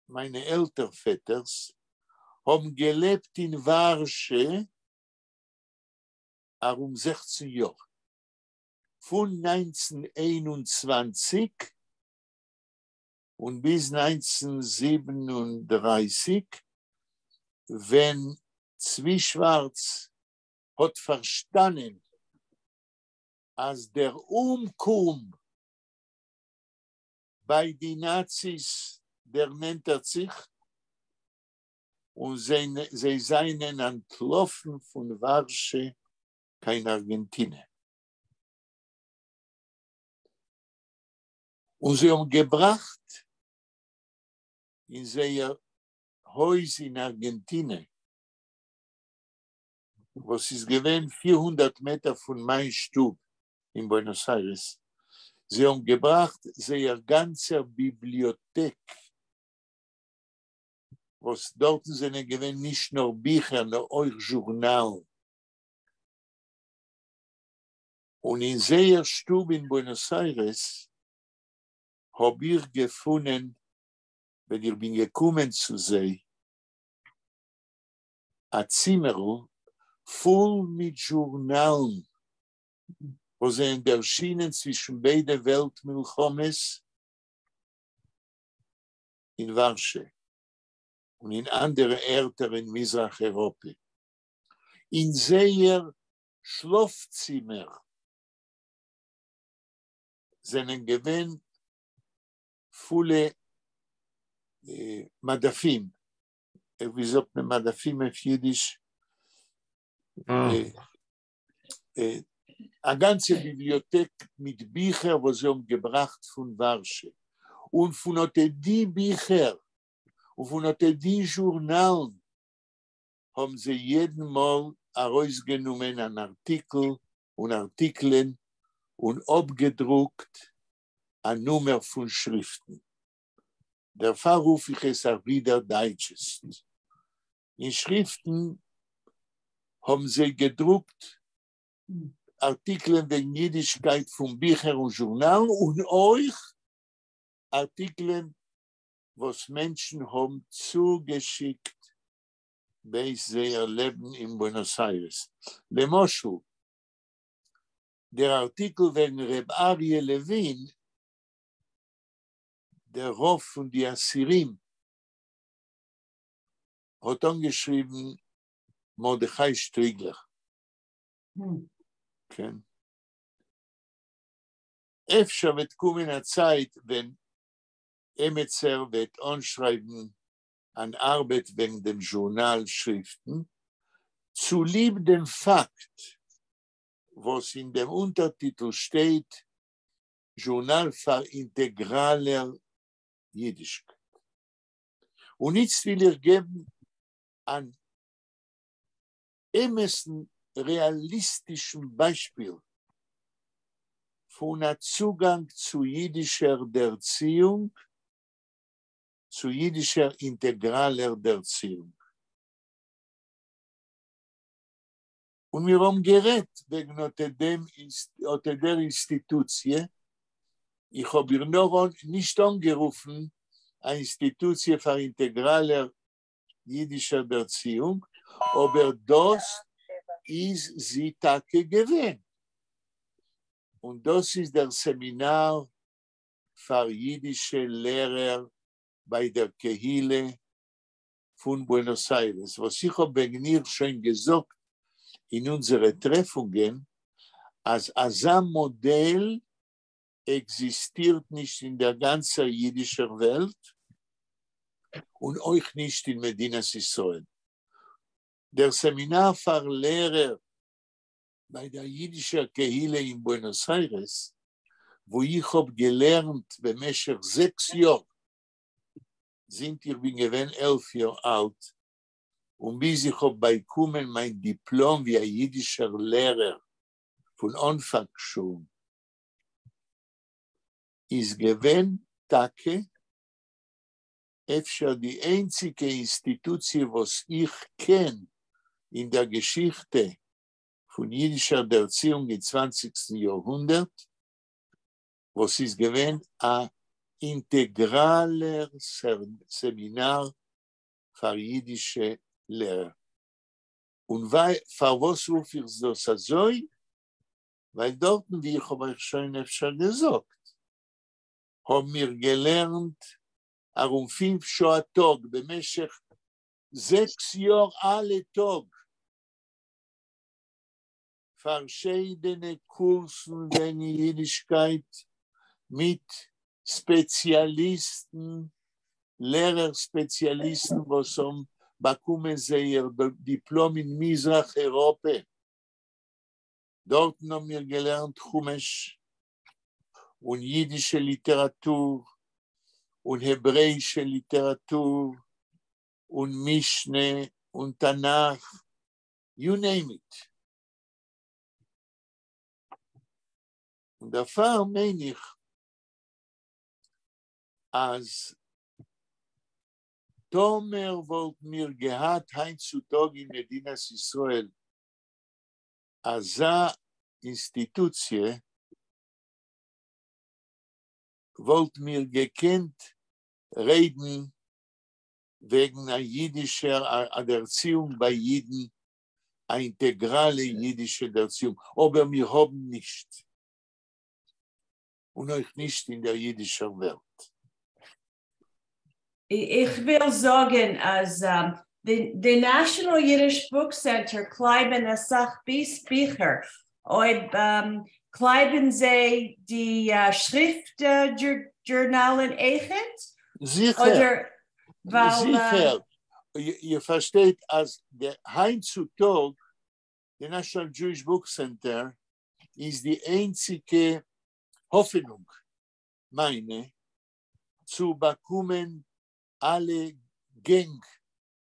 מײַנע עלטער-פֿעטערס, האָבן געלעבט אין וואַרשע אַרום 16 יאָר, פֿון 1921 און ביז 1937, ווען צבי שוואַרץ האָט פֿאַרשטאַנען, אַז דער אומקום בײַ די נאַציס דערנענטערט זיך, און זיי זײַנען אַנטלאָפֿן פֿון וואַרשע קיין אַרגענטינע. און זיי האָבן געבראַכט אין זייער הויז אין אַרגענטינע, וואָס איז געווען 400 מעטער פֿון מײַן שטוב אין בוענאָס איירעס, זיי האָבן געבראַכט זייער גאַנצער ביבליאָטעק, וואָס דאָרטן זענען געווען נישט נאָר ביכער, נאָר אויך זשורנאַלן. און אין זייער שטוב אין בוענאָס איירעס האָב איך געפֿונען, ווען איך בין געקומען צו זיי, אַ צימערל פֿול מיט זשורנאַלן, וואָס זענען דערשינען צווישן ביידע וועלט-מלחמות אין וואַרשע און אין אַנדערע ערטער אין מזרח-אייראָפּע. אין זייער שלאָפֿצימער זענען געווען פֿולע מדפים, ווי זאָגט מען מדפים אויף ייִדיש? אַ גאַנצע ביבליאָטעק מיט ביכער, וואָס זיי האָבן געבראַכט פֿון וואַרשע. און פֿון אָט די ביכער און פֿון אָט די זשורנאַלן האָבן זיי יעדן מאָל אַרויסגענומען אַן אַרטיקל און אַרטיקלען און אָפּגעדרוקט אַ נומער פֿון שריפֿטן. דערפֿאַר רוף איך עס אַ רידער דיידזשעסט. אין שריפֿטן האָבן זיי געדרוקט אַרטיקלען וועגן ייִדישקייט פֿון ביכער און זשורנאַלן און אויך אַרטיקלען וואָס מענטשן האָבן צוגעשיקט בעת זייער לעבן אין בוענאָס איירעס. למשל, דער אַרטיקל וועגן רב אריה לעווין, דער רבֿ פֿון די אסירים, האָט אָנגעשריבן מרדכי שטריגלער. כן. אפֿשר וועט קומען אַ צײַט, ווען עמעצער וועט אָנשרײַבן אַן אַרבעט וועגן דעם זשורנאַל שריפֿטן, צוליב דעם פֿאַקט, וואָס אין דעם אונטערטיטל שטייט זשורנאַל פֿאַר אינטעגראַלער ייִדישקייט. און איצט וויל איך געבן אַן אמתן רעאַליסטישן בײַשפּיל פֿון אַ צוגאַנג צו ייִדישער דערציִונג, צו ייִדישער אינטעגראַלער דערציִונג. און מיר האָבן גערעדט וועגן אָט דעם, אָט דער אינסטיטוציע. איך האָב איר נאָר נישט אָנגערופֿן אַ אינסטיטוציע פֿאַר אינטעגראַלער ייִדישער דערציִונג, אָבער דאָס איז זי טאַקע געווען. און דאָס איז דער סעמינאַר פֿאַר ייִדישע לערער בײַ דער קהילה פֿון בוענאָס איירעס, וואָס איך האָב וועגן איר שוין געזאָגט אין אונדזערע טרעפֿונגען, אַז אַזאַ מאָדעל עקזיסטירט נישט אין דער גאַנצער ייִדישער וועלט און אויך נישט אין מדינת ישראל. דער סעמינאַר פֿאַר לערער בײַ דער ייִדישער קהילה אין בוענאָס איירעס, וווּ איך האָב געלערנט במשך 6 יאָר, זינט איך בין געווען 11 יאָר אַלט, און ביז איך האָב באַקומען מײַן דיפּלאָם ווי אַ ייִדישער לערער פֿון אָנפֿאַנג שול. איז געווען טאקע אפשר די איינציגע אינסטיטוציע וואס איך קען אין דער געשיכטע פון יידישער דערציאונג אין צוואנציגסטן יארהונדערט, וואס איז געווען א אינטעגראלער סעמינאר פאר יידישע לערער. און פארוואס רוף איך דאס אזוי? ווייל דארטן, ווי איך האב אייך שוין אפשר געזאגט, האבן מיר געלערנט ארום 5 שעה א טאג במשך 6 יאר אלע טאג פארשיידענע קורסן וועגן יידישקייט מיט ספעציאליסטן, לערער ספעציאליסטן, וואס האבן באקומען זייער דיפלאם אין מזרח אייראפע. דארטן האבן מיר געלערנט חומש און יידישע ליטעראטור און העברעאישע ליטעראטור און משנה און תנך, you name it. און דערפאר מיין איך, אז טאמער וואלטן מיר געהאט היינט צו טאג אין מדינת ישראל אזא אינסטיטוציע, וואלטן מיר געקענט רעדן וועגן א יידישער א דערציאונג ביי יידן, א אינטעגראלע יידישע דערציאונג, אבער מיר האבן נישט. און אויך נישט אין דער יידישער וועלט. איך וויל זאגן, אז the National Yiddish Book Center קלייבן א סך ביכער. אויב קלייבן זיי די שריפט זשורנאלן אויכעט? זיכער. אדער ווייל, זיכער. איר פארשטייט, אז דער היינט צו טאג, the National Jewish Book Center איז די איינציקע האפענונג מיינע צו באקומען אלע גענג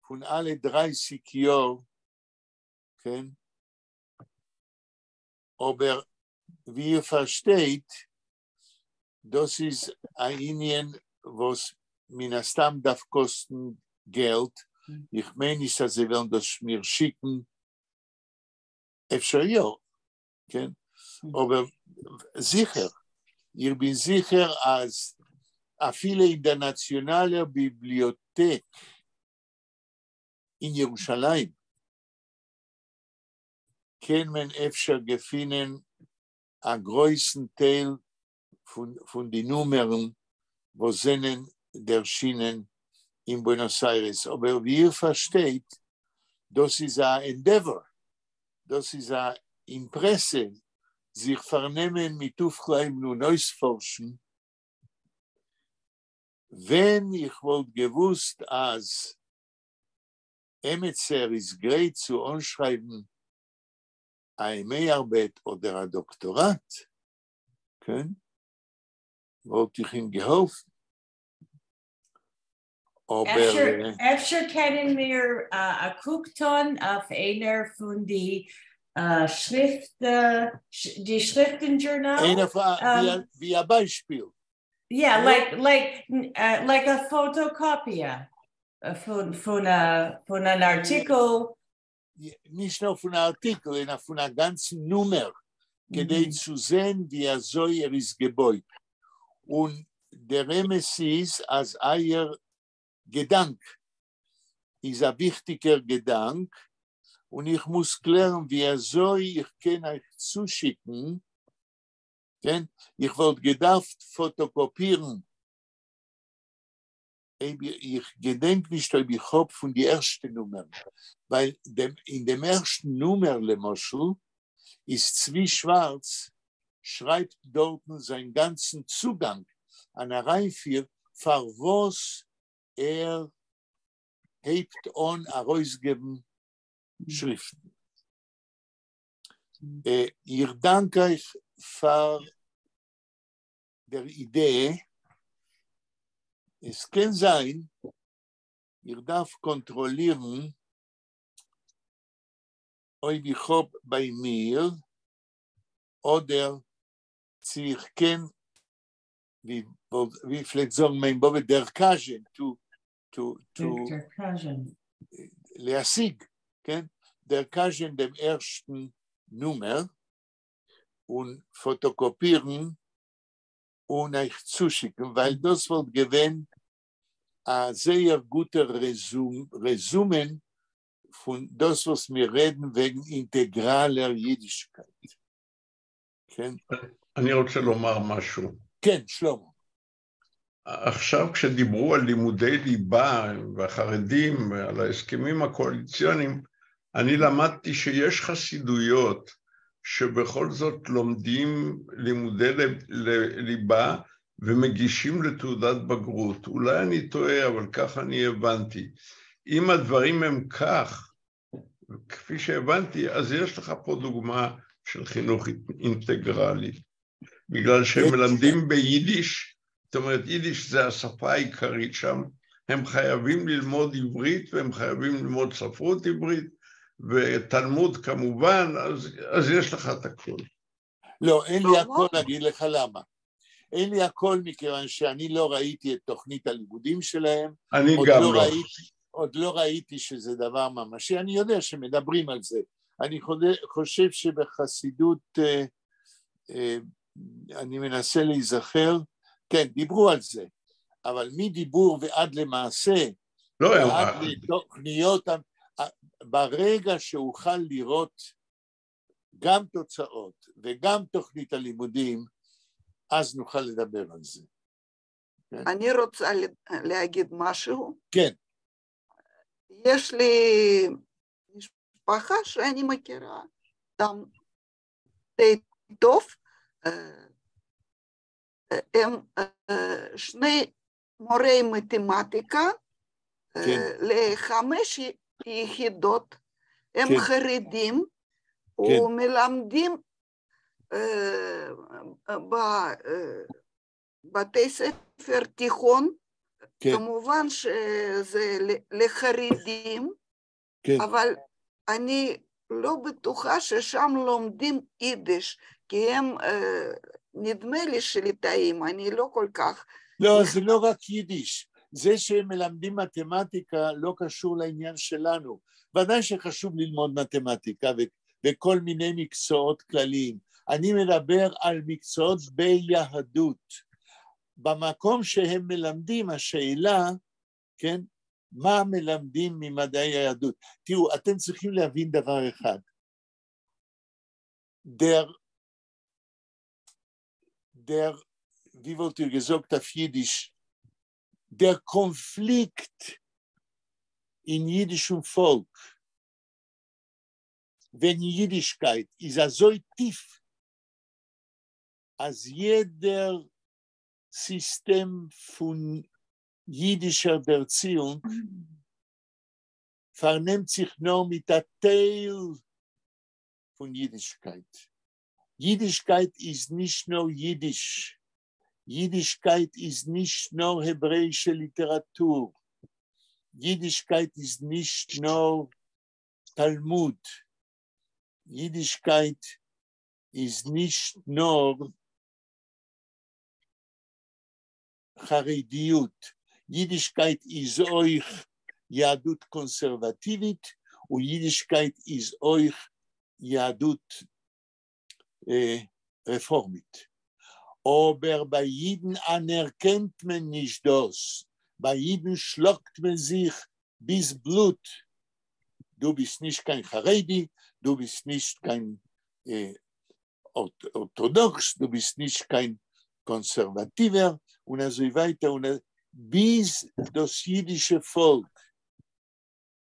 פון אלע 30 יאר, כן? אבער ווי איר פארשטייט, דאס איז אן ענין, וואס מן הסתם דארף קאסטן געלט. איך מיין נישט, אז זיי וועלן דאס מיר שיקן. אפשר יא, כן? אבער זיכער, איך בין זיכער, אז אפילו אין דער נאציאנאלער ביבליאטעק אין ירושלים קען מען אפשר געפינען א גרויסן טייל פון די נומערן, וואס זענען דערשינען אין בוענאס איירעס. אבער ווי איר פארשטייט, דאס איז א endeavor, דאס איז א אימפרעזע, זיך פארנעמען מיט אויפקלייבן און אויספארשן. ווען איך וואלט געוואוסט, אז עמעצער איז גרייט צו אנשרייבן א MA ארבעט אדער א דאקטאראט, כן, וואלט איך אים געהאלפן. אבער אפשר קענען מיר א קוק טאן אויף איינער פון די שריפט, די שריפטן-זשורנאל? איינער ווי א ביישפיל. Yeah, like a פאטאקאפיע פון אן ארטיקל. נישט נאר פון אן ארטיקל, נאר פון א גאנצן נומער, כדי צו זען, ווי אזוי ער איז געבויט. און דער אמת איז, אז אייער געדאנק איז א וויכטיקער געדאנק, און איך מוז קלערן, ווי אזוי איך קען אייך צושיקן, כן? איך וואלט געדארפט פאטאקאפירן. איך געדענק נישט, אויב איך האב פון די ערשטע נומער, ווייל אין דעם ערשטן נומער, למשל, איז צבי שווארץ שרייבט דארטן זיין גאנצן צוגאנג אן אריינפיר, פאר וואס ער הייבט אן ארויסגעבן שריפטן. איך דאנק אייך פאר דער אידעע. עס קען זיין, איך דארף קאנטראלירן, אויב איך האב ביי מיר אדער צי איך קען. ווי ווי פלעגט זאגן מיין באבע דערקאזשען, to, to, to, להשיג, כן? דערקאזשען דעם ערשטן נומער און פאטאקאפירן און אייך צושיקן, ווייל דאס וואלט געווען א זייער גוטער רעזומען פון דאס וואס מיר רעדן וועגן אינטעגראלער יידישקייט. כן? אני רוצה לומר משהו. כן, שלמה. עכשיו כשדיברו על לימודי ליבה והחרדים ועל ההסכמים הקואליציוניים, אני למדתי שיש חסידויות שבכל זאת לומדים לימודי ליבה ומגישים לתעודת בגרות. אולי אני טועה, אבל ככה אני הבנתי. אם הדברים הם כך, כפי שהבנתי, אז יש לך פה דוגמה של חינוך אינטגרלי. בגלל שהם מלמדים ביידיש, זאת אומרת, יידיש זה השפה העיקרית שם, הם חייבים ללמוד עברית והם חייבים ללמוד ספרות עברית, ותלמוד כמובן, אז, אז יש לך את הכל. לא, אין לי הכל להגיד לך למה. אין לי הכל מכיוון שאני לא ראיתי את תוכנית הלימודים שלהם. אני גם לא. ראיתי, עוד לא ראיתי שזה דבר ממשי, אני יודע שמדברים על זה. אני חושב שבחסידות, אני מנסה להיזכר, כן, דיברו על זה, אבל מדיבור ועד למעשה, לא, ועד לתוכניות, ברגע שאוכל לראות גם תוצאות וגם תוכנית הלימודים, אז נוכל לדבר על זה. כן? אני רוצה להגיד משהו. כן. יש לי משפחה שאני מכירה, там די טוב, הם שני מורי מתמטיקה, כן. לחמש יחידות, הם כן. חרדים כן. ומלמדים בבתי ספר תיכון, כן. כמובן שזה לחרדים, כן. אבל אני לא בטוחה ששם לומדים יידיש, כי הם, נדמה לי שליטאים, אני לא כל כך... לא, זה לא רק יידיש. זה שהם מלמדים מתמטיקה לא קשור לעניין שלנו. ודאי שחשוב ללמוד מתמטיקה וכל מיני מקצועות כלליים. אני מדבר על מקצועות ביהדות. במקום שהם מלמדים, השאלה, כן, מה מלמדים ממדעי היהדות? תראו, אתם צריכים להבין דבר אחד. דער, דער, ווי וואלט איר געזאגט אויף יידיש, דער קאנפליקט אין יידישן פאלק, וועגן יידישקייט, איז אזוי טיף, אז יעדער סיסטעם פון יידישער דערציאונג פארנעמט זיך נאר מיט א טייל פון יידישקייט. יידישקייט איז נישט נאר יידיש, יידישקייט איז נישט נאר העברעאישע ליטעראטור, יידישקייט איז נישט נאר תלמוד, יידישקייט איז נישט נאר חרדיות, יידישקייט איז אויך יהדות קונסרבטיבית, און יידישקייט איז אויך יהדות רפורמית. אבער ביי יידן אנערקענט מען נישט דאס, ביי יידן שלאגט מען זיך ביז בלוט, דו ביסט נישט קיין חרדי, דו ביסט נישט קיין ארטאדאקס, דו ביסט נישט קיין קאנסערוואטיווער, און אזוי ווייטער, און ביז דאס יידישע פאלק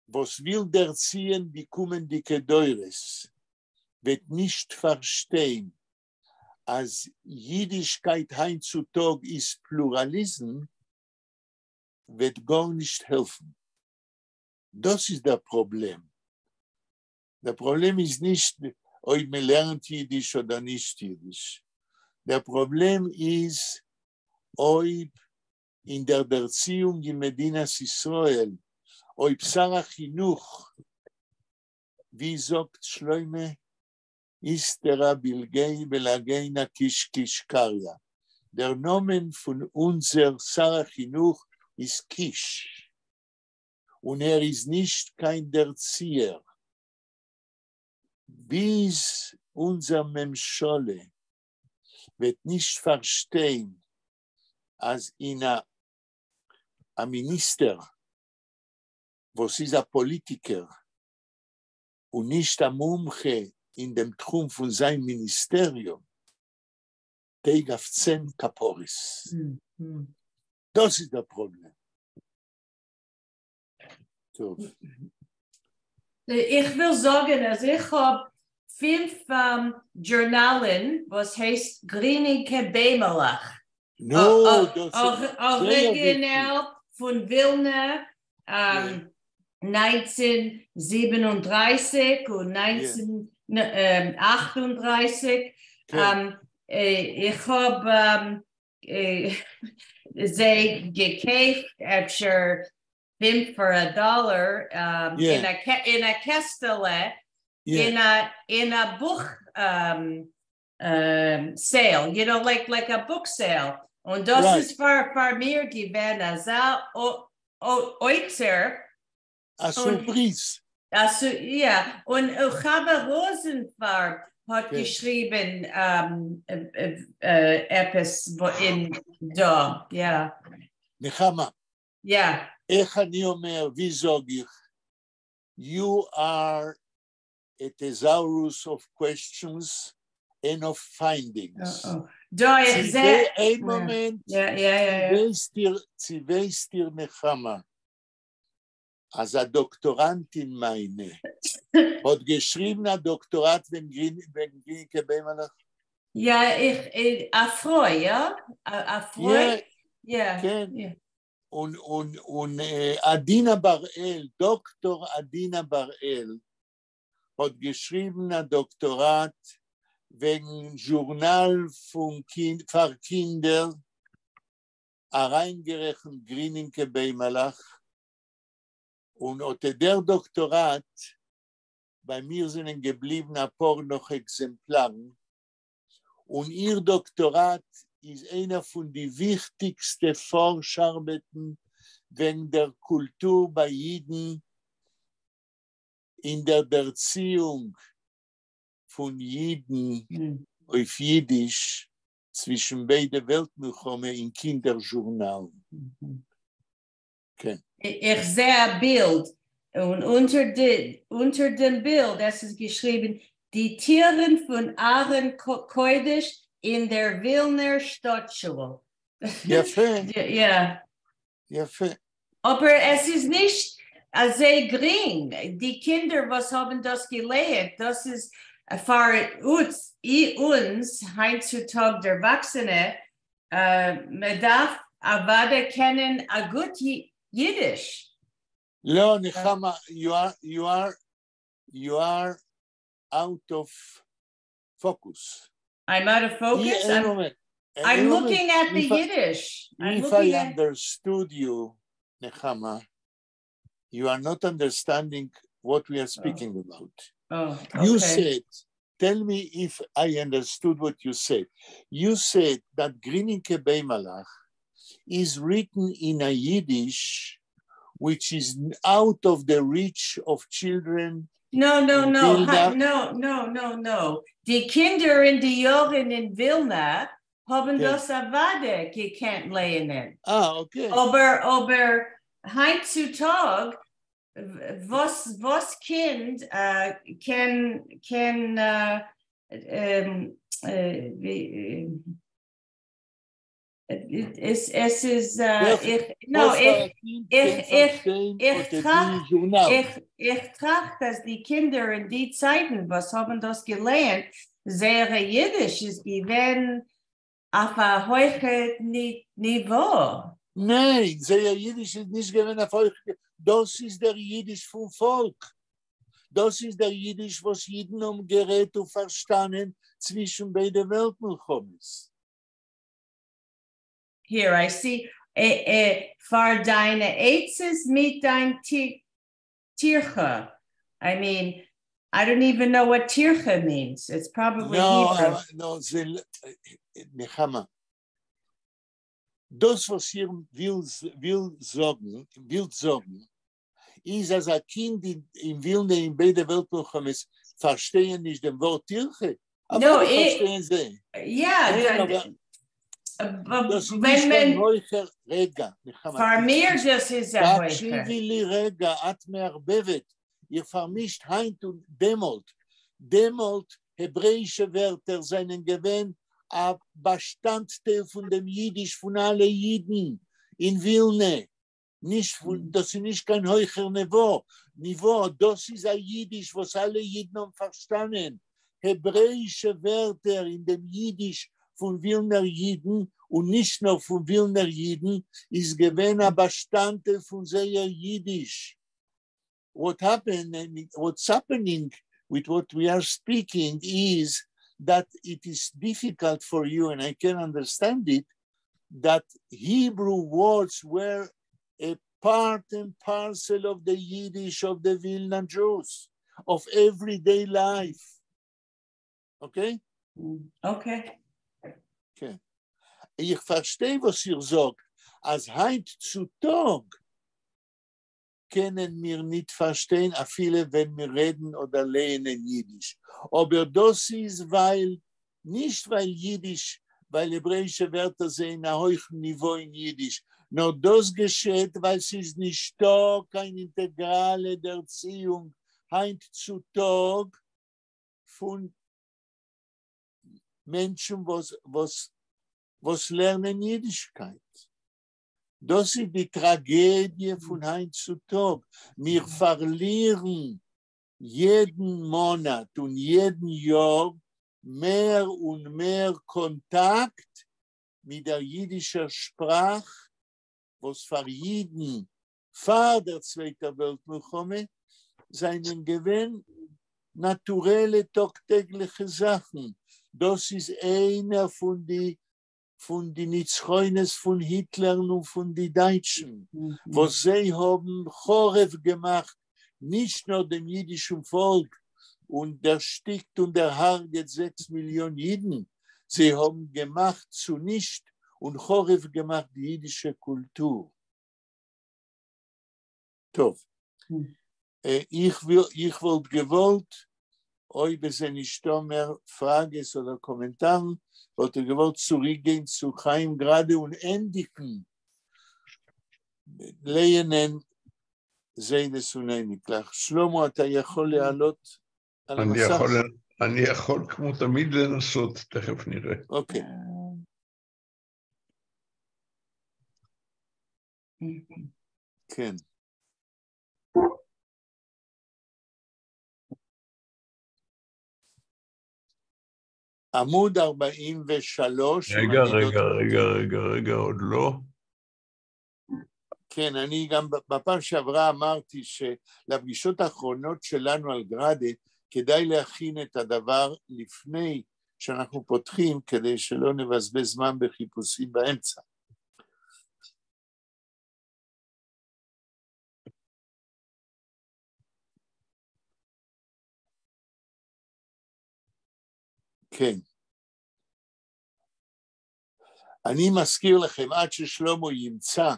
וואס וויל דערציען די קומענדיגע דורות וועט נישט פארשטיין אז יידישקייט היינט צו טאג איז פלוראליזם, וועט גארנישט העלפן. דאס איז דער פראבלעם. דער פראבלעם איז נישט אויב מען לערנט יידיש אדער נישט יידיש. דער פראבלעם איז אויב אין דער דערציאונג אין מדינת ישראל, אויב שר החינוך, ווי זאגט שלמה, איסתרא בלגינא קיש קיש קריא. דער נאָמען פֿון אונדזער שר־החינוך איז קיש, און ער איז נישט קיין דערציִער. ביז אונדזער ממשלה וועט נישט פֿאַרשטיין, אַז אין אַ, אַ מיניסטער, וואָס איז אַ פּאָליטיקער און נישט אַ מומחה אין דעם תּחום פֿון זײַן מיניסטעריום, טויג אויף 10 כּפּרות. דאָס איז דער פּראָבלעם. טוב. איך וויל זאָגן, אַז איך האָב פֿינף זשורנאַלן, וואָס הייסט גרינינקע ביימעלעך. נו, דאָס איז זייער אָריגינעל פֿון ווילנע, 1937 און 1938. איך האָב זיי געקויפֿט, אפֿשר פֿינף פֿאַר אַ דאָלאַר אין אַ קעסטעלע, אין אַ בוך sale, like a book sale. און דאָס איז פֿאַר מיר געווען אַזאַ אוצר. אַ סורפּריז. יאָ, און חווה ראָזענפֿאַרב האָט געשריבן עפּעס אין דאָ, יאָ. נחמה. יאָ. איך אני אומר, ווי זאָג איך, you are a thesaurus of questions and of findings. Oh. דאָ, איך זע. איין מאָמענט. צי ווייסט איר, נחמה, אַז אַ דאָקטאָראַנטין מײַנע האָט געשריבן אַ דאָקטאָראַט וועגן גרינינקע ביימעלעך? יאָ, איך, אַ פֿרוי, יאָ? אַ פֿרוי? יאָ. כן. און, און, און עדינה בראל, דאָקטאָר עדינה בראל, האָט געשריבן אַ דאָקטאָראַט וועגן זשורנאַל פֿון קינד, פֿאַר קינדער, אַרײַנגערעכנט גרינינקע ביימעלעך. און אָט דער דאָקטאָראַט, בײַ מיר זענען געבליבן אַ פּאָר נאָך עקזעמפּלאַרן, און איר דאָקטאָראַט איז איינער פֿון די וויכטיקסטע פֿאָרש־אַרבעטן וועגן דער קולטור בײַ ייִדן אין דער דערציִונג פֿון ייִדן אויף ייִדיש צווישן ביידע וועלט־מלחמה אין קינדער־זשורנאַלן. כן. איך זע אַ בילד און אונטער דעם בילד, עס איז געשריבן, די טירן פֿון אָרון־קודש אין דער ווילנער שטאָטשול. יפה. יאָ. יפה. אָבער עס איז נישט אַזוי גרינג. די קינדער, וואָס האָבן דאָס געלערנט, דאָס איז פֿאַר אונדז, אונדז הײַנט־צו־טאָג דערוואַקסענע, מע דאַרף אַוודאי קענען אַ גוט ייִדיש. לא, נחמה, you are out of focus. I'm out of focus? I'm looking at the Yiddish. I'm If I at understood you, Nechama, you are not understanding what we are speaking about. Oh, okay. You said, tell me if I understood what you said. You said that גרינינקע ביימעלעך is written in a Yiddish which is out of the reach of children. No, no. די קינדער אין די יאָרן אין ווילנע האָבן דאָס אַוודאי געקענט לייענען. Ah, okay. אָבער הײַנט־צו־טאָג, וואָס קינד קען עס איז איך, no, איך טראַכט, אַז די קינדער אין די צײַטן, וואָס האָבן דאָס געלערנט, זייער ייִדיש איז געווען אויף אַ הויכע ניוואָ. ניין, זייער ייִדיש איז נישט געווען אויף הויכע. דאָס איז דער ייִדיש פֿון פֿאָלק. דאָס איז דער ייִדיש, וואָס ייִדן האָבן גערעדט און פֿאַרשטאַנען צווישן ביידע וועלט־מלחמות. Here, I see, פֿאַר דײַנע עצות מיט דײַן טירחה. I mean, I don't even know what טירחה means. It's probably No, Hebrew. No, זה, נחמה. דאָס וואָס איר וויל זאָגן, ווילט זאָגן, איז אַז אַ קינד אין ווילנע אין ביידע וועלט-מלחמות פֿאַרשטייען נישט דעם וואָרט טירחה? אַוודאי פֿאַרשטייען זיי. יאָ, דאָס איז נישט קיין הויכער, רגע, נחמה. פֿאַר מיר דאָס איז אַ הויכער. תקשיבי לי רגע, את מערבבת, איר פֿאַרמישט הײַנט און דעמאָלט. דעמאָלט, העברעיִשע ווערטער זײַנען געווען אַ באַשטאַנדטייל פֿון דעם ייִדיש פֿון אַלע ייִדן אין ווילנע. נישט פֿון, דאָס איז נישט קיין הויכער ניוואָ, ניוואָ, דאָס איז אַ ייִדיש וואָס אַלע ייִדן האָבן פֿאַרשטאַנען. העברעיִשע ווערטער אין דעם ייִדיש פֿון ווילנער ייִדן, און נישט נאָר פֿון ווילנער ייִדן, איז געווען אַ באַשטאַנדטייל פֿון זייער ייִדיש. What happened, what's happening with what we are speaking is that it is difficult for you, and I can understand it, that Hebrew words were a part and parcel of the Yiddish of the Vilna Jews, of everyday life. Okay? Okay. כן. איך פֿאַרשטיי וואָס איר זאָגט, אַז הײַנט צו טאָג קענען מיר ניט פֿאַרשטיין אַפֿילו ווען מיר רעדן אָדער לייענען ייִדיש. אָבער דאָס איז ווײַל, נישט ווײַל ייִדיש, ווײַל העברעיִשע ווערטער זענען אַ הויכן ניוואָ אין ייִדיש, נאָר דאָס געשעט ווײַל ס'איז נישטאָ קיין אינטעגראַלע דערציִונג הײַנט צו טאָג פֿון מענטשן וואָס וואָס וואָס לערנען ייִדישקייט. דאָס איז די טראַגעדיע פֿון הײַנט צו טאָג. מיר פֿאַרלירן יעדן מאָנאַט און יעדן יאָר מער און מער קאָנטאַקט מיט דער ייִדישער שפּראַך, וואָס פֿאַר ייִדן פֿאַר דער צווייטער וועלט-מלחמה זײַנען געווען נאַטורעלע טאָג-טעגלעכע זאַכן. דאָס איז איינער פֿון די פון די נצחונות פון היטלערן און פון די דייטשן, וואס זיי האבן חרוב געמאכט נישט נאר דעם אידישן פאלק און דערשטיקט און דערהרגעט זעקס מיליאן אידן, זיי האבן געמאכט צונישט און חרוב געמאכט די אידישע קולטור. טוב, איך וויל, איך וואלט געוואלט, אויב עס זענען נישטא מער פראגעס אדער קאמענטארן, וואלט איך געוואלט צוריקגיין צו חיים גראדע און ענדיגן לייענען זיידעס און אייניקלעך. שלמה, אתה יכול להעלות על אני המסך? יכול, אני יכול כמו תמיד לנסות, תכף נראה. אוקיי. כן. עמוד 43. רגע, רגע, רגע, רגע, רגע, עוד לא. כן, אני גם בפעם שעברה אמרתי שלפגישות האחרונות שלנו על גראדה, כדאי להכין את הדבר לפני שאנחנו פותחים, כדי שלא נבזבז זמן בחיפושים באמצע. כן. אני מזכיר לכם, עד ששלמה ימצא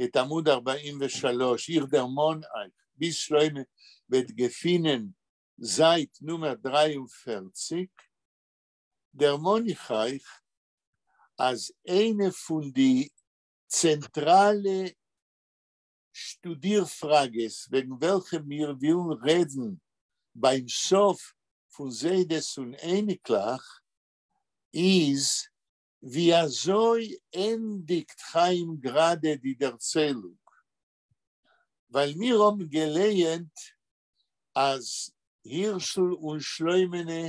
את עמוד 43, איך דערמאָן אײַך, ביז שלמה וועט געפֿינען זײַט נומער 43, דערמאָן איך אײַך, אַז איינע פֿון די צענטראַלע שטודיר-פֿראַגעס, וועגן וועלכע מיר ווילן רעדן בײַם סוף פֿון זיידעס און אייניקלעך, איז ווי אַזוי ענדיקט חיים גראַדע די דערציילונג? ווײַל מיר האָבן געלייענט, אַז הירשל און שלוימענע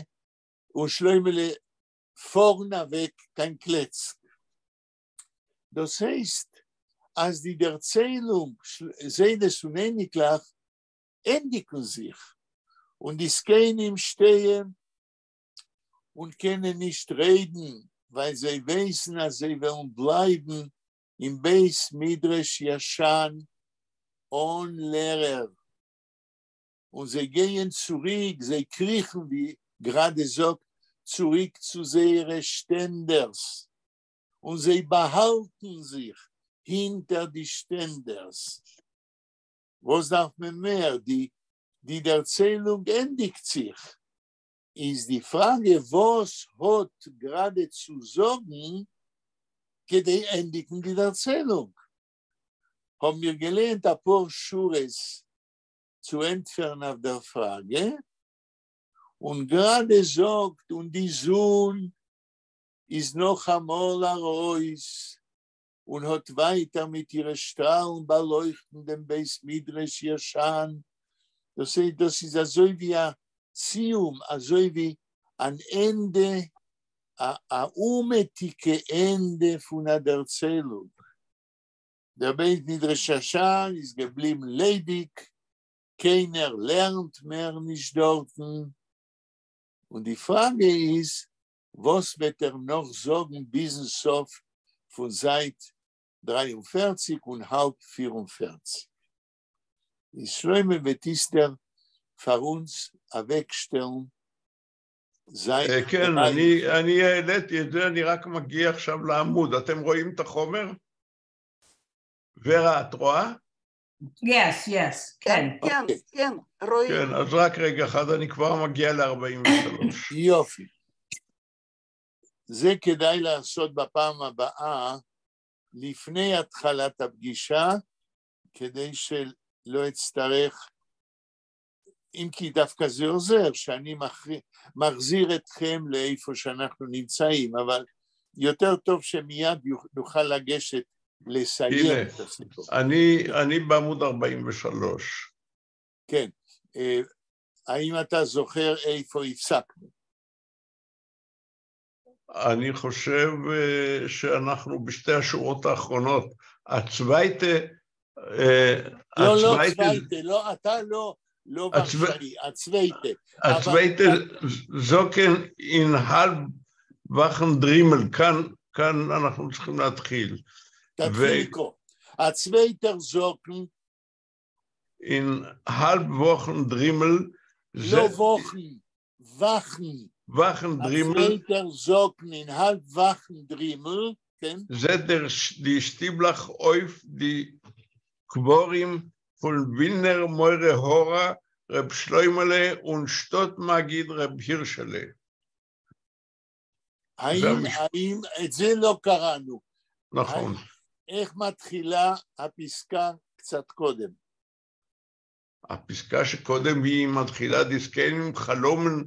און שלוימעלע פֿאָרן אַוועק קיין קלעצק. דאָס הייסט, אַז די דערציילונג זיידעס און אייניקלעך ענדיקן זיך, און די זקנים שטייען און קענען נישט רעדן, ווייל זיי ווייסן אז זיי וועלן בלייבן אין בית מדרש ישן אן לערער, און זיי גייען צוריק, זיי קריכן ווי גראדע זאגט, צוריק צו זייערע שטענדערס. און זיי באַהאַלטן זיך הינטער די שטענדערס. וואָס דאַרף מען מער? די, די דערציילונג ענדיקט זיך. איז די פֿראַגע, וואָס האָט גראַדע צו זאָגן, כּדי ענדיקן די דערציילונג? האָבן מיר געלערנט אַ פּאָר שורות צו ענטפֿערן אויף דער פֿראַגע, און גראַדע זאָגט, און די זון איז נאָך אַ מאָל אַרויס און האָט ווײַטער מיט אירע שטראַלן באַלויכטן דעם בית-מדרש ישן. דאָס הייסט, דאָס איז אַזוי ווי אַ סיום, אַזוי ווי אַן ענדע, אַ אומעטיקע ענדע פֿון אַ דערציילונג. דער בית-מדרש ישן איז געבליבן ליידיק, קיינער לערנט מער נישט דאָרטן. און די פֿראַגע איז, וואָס וועט ער נאָך זאָגן ביזן סוף פֿון זײַט 43 און האַלב 44? איז שלמה וועט איצטער פֿאַר אונדז אַוועקשטעלן זײַט כן, 43. אני העליתי את זה, אני רק מגיע עכשיו לעמוד. אתם רואים את החומר? ורה, את רואה? Yes, כן. כן, כן, רואים. כן, אז רק רגע אחד, אני כבר מגיע ל-43. יופי. זה כדאי לעשות בפעם הבאה, לפני התחלת הפגישה, כדי שלא אצטרך, אם כי דווקא זה עוזר, שאני מחזיר אתכם לאיפה שאנחנו נמצאים, אבל יותר טוב שמיד נוכל לגשת לסיים הנה, את הסיפור. אני בעמוד 43. כן, האם אתה זוכר איפה הפסקנו? אני חושב שאנחנו בשתי השורות האחרונות. אַ צווייטע... לא, לא אַ צווייטע צווייטע, לא, אתה לא, לא ורשני, אַ צווייטע. אַ צווייטע זאָקן אין האַלב וואַכן דרימל, כאן אנחנו צריכים להתחיל. תתחיל לקרוא. אַ צווייטער זאָקן אין האַלב וואַכן דרימל. לא וואָכן, וואַכן. וואַכן דרימל. אַ צווייטער זאָקן אין האַלב וואַכן דרימל, כן? זעט דער די שטיבלעך אויף די קבֿרים פֿון ווילנער מורה הוראה, רב שלוימעלע און שטאָט־מגיד רב הירשעלע. האם, את זה לא קראנו. נכון. איך מתחילה הפסקה קצת קודם? הפסקה שקודם היא מתחילה די זקנים חלומען,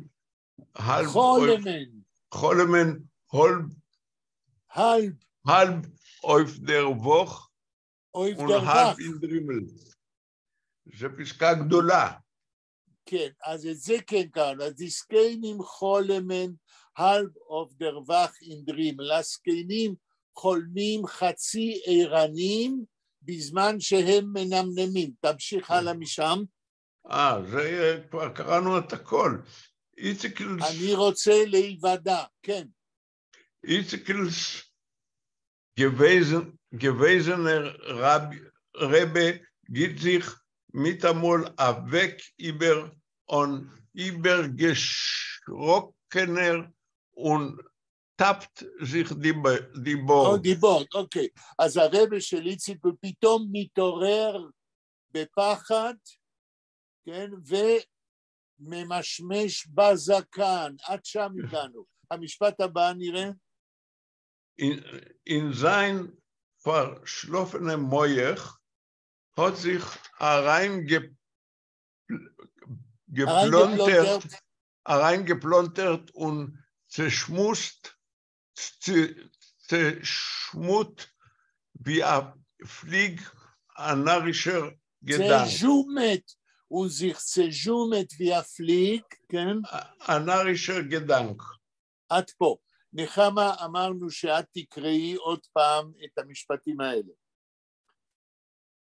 חלומען. חלומען, האַלב, האַלב. האַלב אויף דער וואַך, אויף דער האַלב אין דרימל. זו פסקה גדולה. כן, אז את זה כן קראנו. אז די זקנים חלומען, האַלב אויף דער וואַך אין דרימל. הזקנים חולמים חצי ערנים בזמן שהם מנמנמים. תמשיך הלאה משם. זה כבר קראנו את הכל. איציקלס... אני רוצה להיוודע, כן. איציקלס געוועזענער רבי גיט זיך מיטאַמאָל אַ וועק איבער אַן איבערגעשראָקענער און טאַפּט זיך די באָרד. די באָרד, אוקיי. אז הרבי של איציקל פתאום מתעורר בפחד, כן, וממשמש בזקן. עד שם הגענו. המשפט הבא נראה. אין זײַן פֿאַרשלאָפֿענעם מוח האָט זיך אַרײַנגעפּלאָנטערט און צעשמוסט, צעזשומעט ווי אַ פֿליג אַ נאַרישער געדאַנק. צעזשומעט און זיך צעזשומעט ווי אַ פֿליג, כן? אַ נאַרישער געדאַנק. עד פה. נחמה, אמרנו שאת תקראי עוד פעם את המשפטים האלה.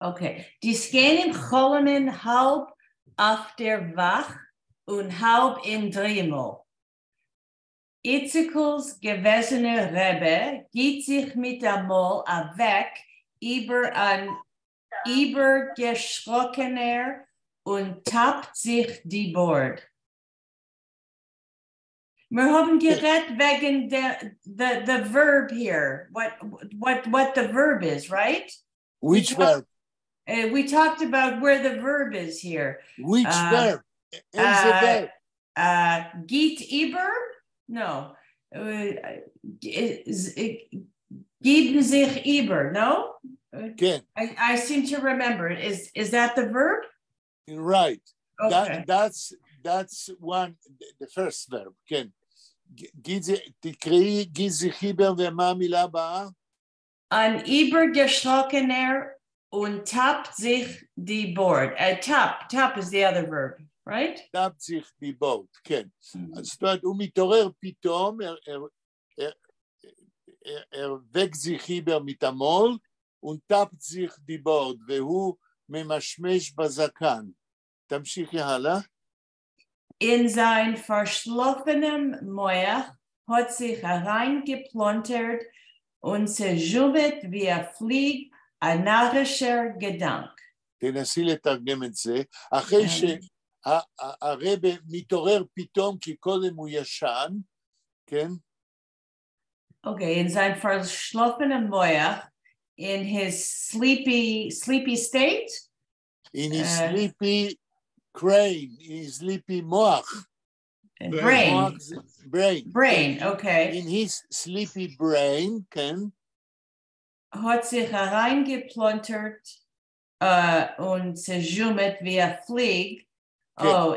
אוקיי. די זקנים חלומען האַלב אויף דער וואַך און האַלב אין דרימל. איציקלס געוועזענער רבי גיט זיך מיט אַ מאָל אַ וועק איבער אַן איבערגעשראָקענער און טאַפּט זיך די באָרד. מיר האָבן גערעדט וועגן the verb here, what the verb is, right? Which verb? We talked about where the verb is here. Which verb? איזה verb? גיט איבער? No. גיבן זיך איבער, no? כן. I seem to remember. Is that the verb? Right. Okay. That's one, the first verb, כן. תקראי גיט זיך איבער ומה המילה הבאה? אַן איבערגעשראָקענער און טאַפּט זיך די באָרד. טאַפּ, טאַפּ is the other verb, right? טאַפּט זיך די באָרד, כן. זאת אומרת, הוא מתעורר פתאום, ער וועקט זיך איבער מיטאַמאָל, און טאַפּט זיך די באָרד, והוא ממשמש בזקן. תמשיכי הלאה. אין זײַן פֿאַרשלאָפֿענעם מוח האָט זיך אַרײַנגעפּלאָנטערט און צעזשומעט ווי אַ פֿליג אַ נאַרישער געדאַנק. תנסי לתרגם את זה. אחרי שהרבי מתעורר פתאום, כי קודם הוא ישן, כן? Okay, אין זײַן פֿאַרשלאָפֿענעם מוח, in his sleepy state? In his sleepy crane, in his sleepy מוח. Brain. brain. Brain, okay. In his sleepy brain, כן? האָט זיך אַרײַנגעפּלאָנטערט און צעזשומעט ווי אַ פֿליג. כן. Oh,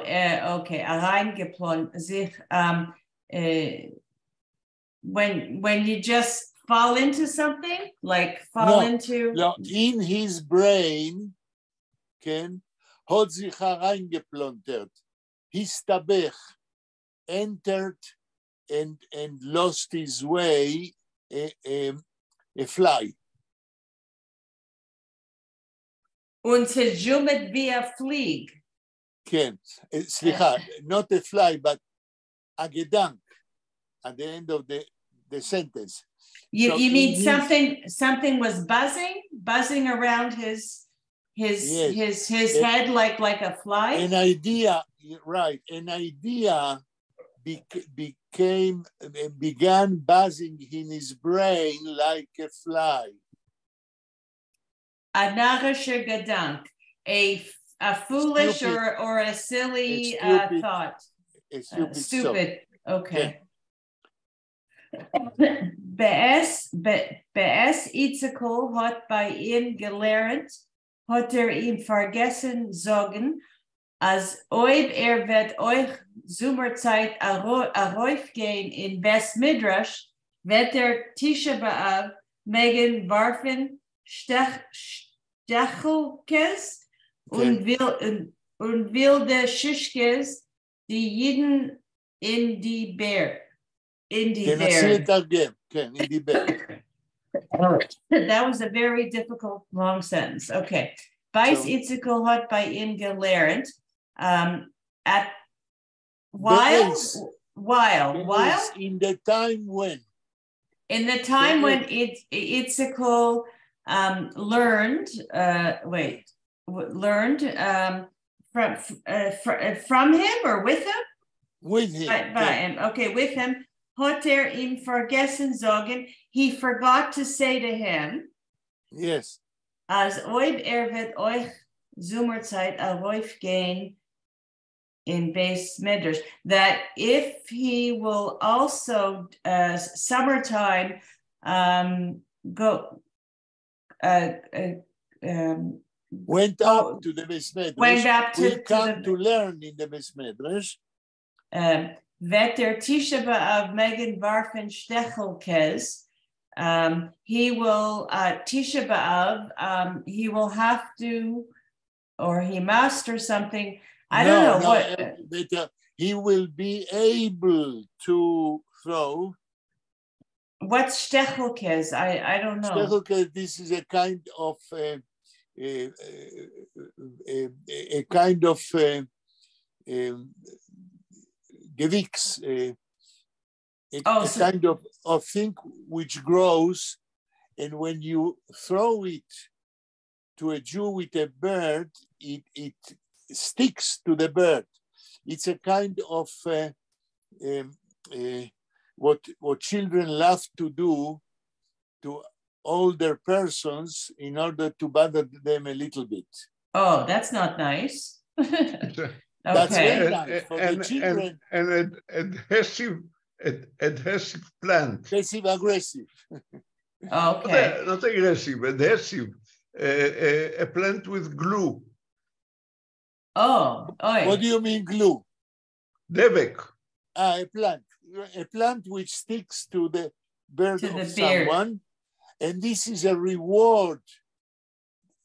okay, אַרײַנגעפּלאָנטערט זיך, when you just fall into something, like fall No, into... לא, in his brain, כן, האָט זיך אַרײַנגעפּלאָנטערט, הסתבך, entered and lost his way, a fly. און צעזשומעט ווי אַ פֿליג. כן, סליחה, not a fly, but a געדאַנק, at the end of the sentence. You So mean in his something was buzzing around Yes. his head like a fly? An idea, right, an idea began buzzing in his brain like a fly. אַ נאַרישער געדאַנק, a foolish Stupid. or a silly, A stupid, thought. A stupid Stupid. thought. Okay. Yeah. בעת איציקל האָט בײַ אים געלערנט, האָט ער אים פֿאַרגעסן זאָגן, אַז אויב ער וועט אויך זומערצײַט אַרויפֿגיין אין בית־מדרש, וועט ער תּשעה באָבֿ מעגן וואַרפֿן שטעכלקעס און ווילדע שישקעס די ייִדן אין די בערג. אין די תנסי בערג. לתרגם, כן, אין די בערג. That was a very difficult long sentence. Okay. בעת איציקל האָט בײַ אים געלערנט, at while, בעת. while, בעת, while? In the time when. In the time when בעת. Itzikol learned, wait, learned from him or with him? With him. By him. Okay, with him. האָט ער אים פֿאַרגעסן זאָגן, he forgot to say to him, Yes. אַז אויב ער וועט אויך זומערצײַט אַרויפֿגיין אין בית־מדרש, that if he will also summertime go, went up to the בית־מדרש, went up will to come the to learn in the בית־מדרש. וועט ער תּשעה באָבֿ מעגן וואַרפֿן שטעכלקעס. He will, Tisha B'Av, he will have to, or he must or something. I don't No, know no, what. But he will be able to throw. What's שטעכלקעס? I don't know. שטעכלקעס, this is a kind of a kind of געוויקס, Oh, a so kind of thing which grows, and when you throw it to a Jew with a bird, it sticks to the bird. It's a kind of what children love to do to older persons in order to bother them a little bit. Oh, that's not nice. That's Okay. very nice for the children. And adhesive plant. Passive aggressive. Okay. Not aggressive, adhesive. A plant with glue. Oh, אוי. What do you mean, glue? דבק. Ah, a plant. A plant which sticks to the beard To of the beard. someone. And this is a reward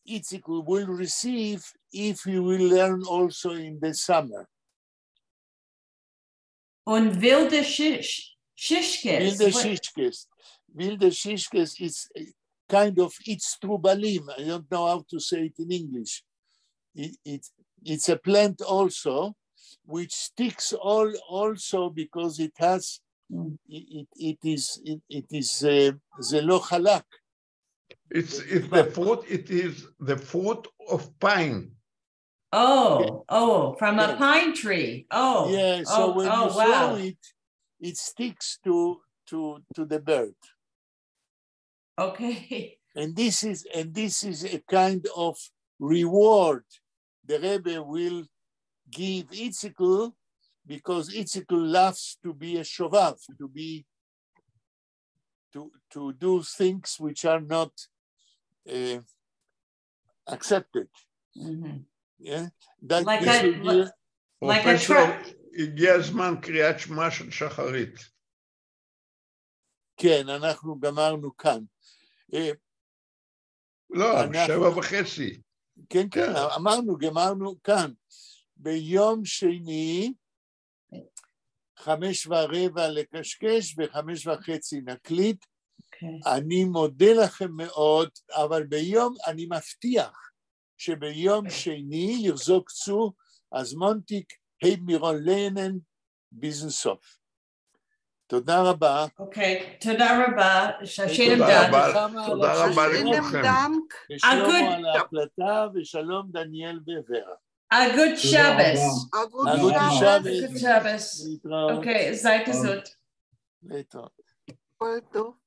Itzik will receive if he will learn also in the summer. און ווילדע שישקעס. ווילדע שישקעס. ווילדע שישקעס is kind of אצטרובלים. I don't know how to say it in English. It's a plant also, which sticks all also because it has, it is זה לא חלק. It's the fruit, it is the fruit of pine. Oh, from a pine tree. Oh. Yeah, so when you throw it, it sticks to the bird. And this is a kind of reward the Rebbe will give Itzikl, because Itzikl loves to be a שובב, to do things which are not accepted. Yeah, that Like this a, will be a like a פרופסור, truck. הגיע הזמן קריאת שמע של שחרית. כן, אנחנו גמרנו כאן. לא, 7:30. כן, כן, אמרנו, גמרנו כאן. ביום שני, 5:15 לקשקש ו-5:30 נקליט. אני מודה לכם מאוד, אבל ביום, אני מבטיח שביום שני איך זאָג צו, אַז מאָנטיק הייבן מיר אָן לערנען ביזן סוף. תודה רבה. אוקיי, תודה רבה. שיינעם תודה דאַנק. רבה, תודה רבה לכולכם. ושלמה על ההקלטה, ושלום דניאל ווורה. אַ גוט שבת. אַ גוט אַ גוט שבת. אַ גוט שבת. להתראות. אוקיי, זײַט געזונט. להתראות. כל טוב.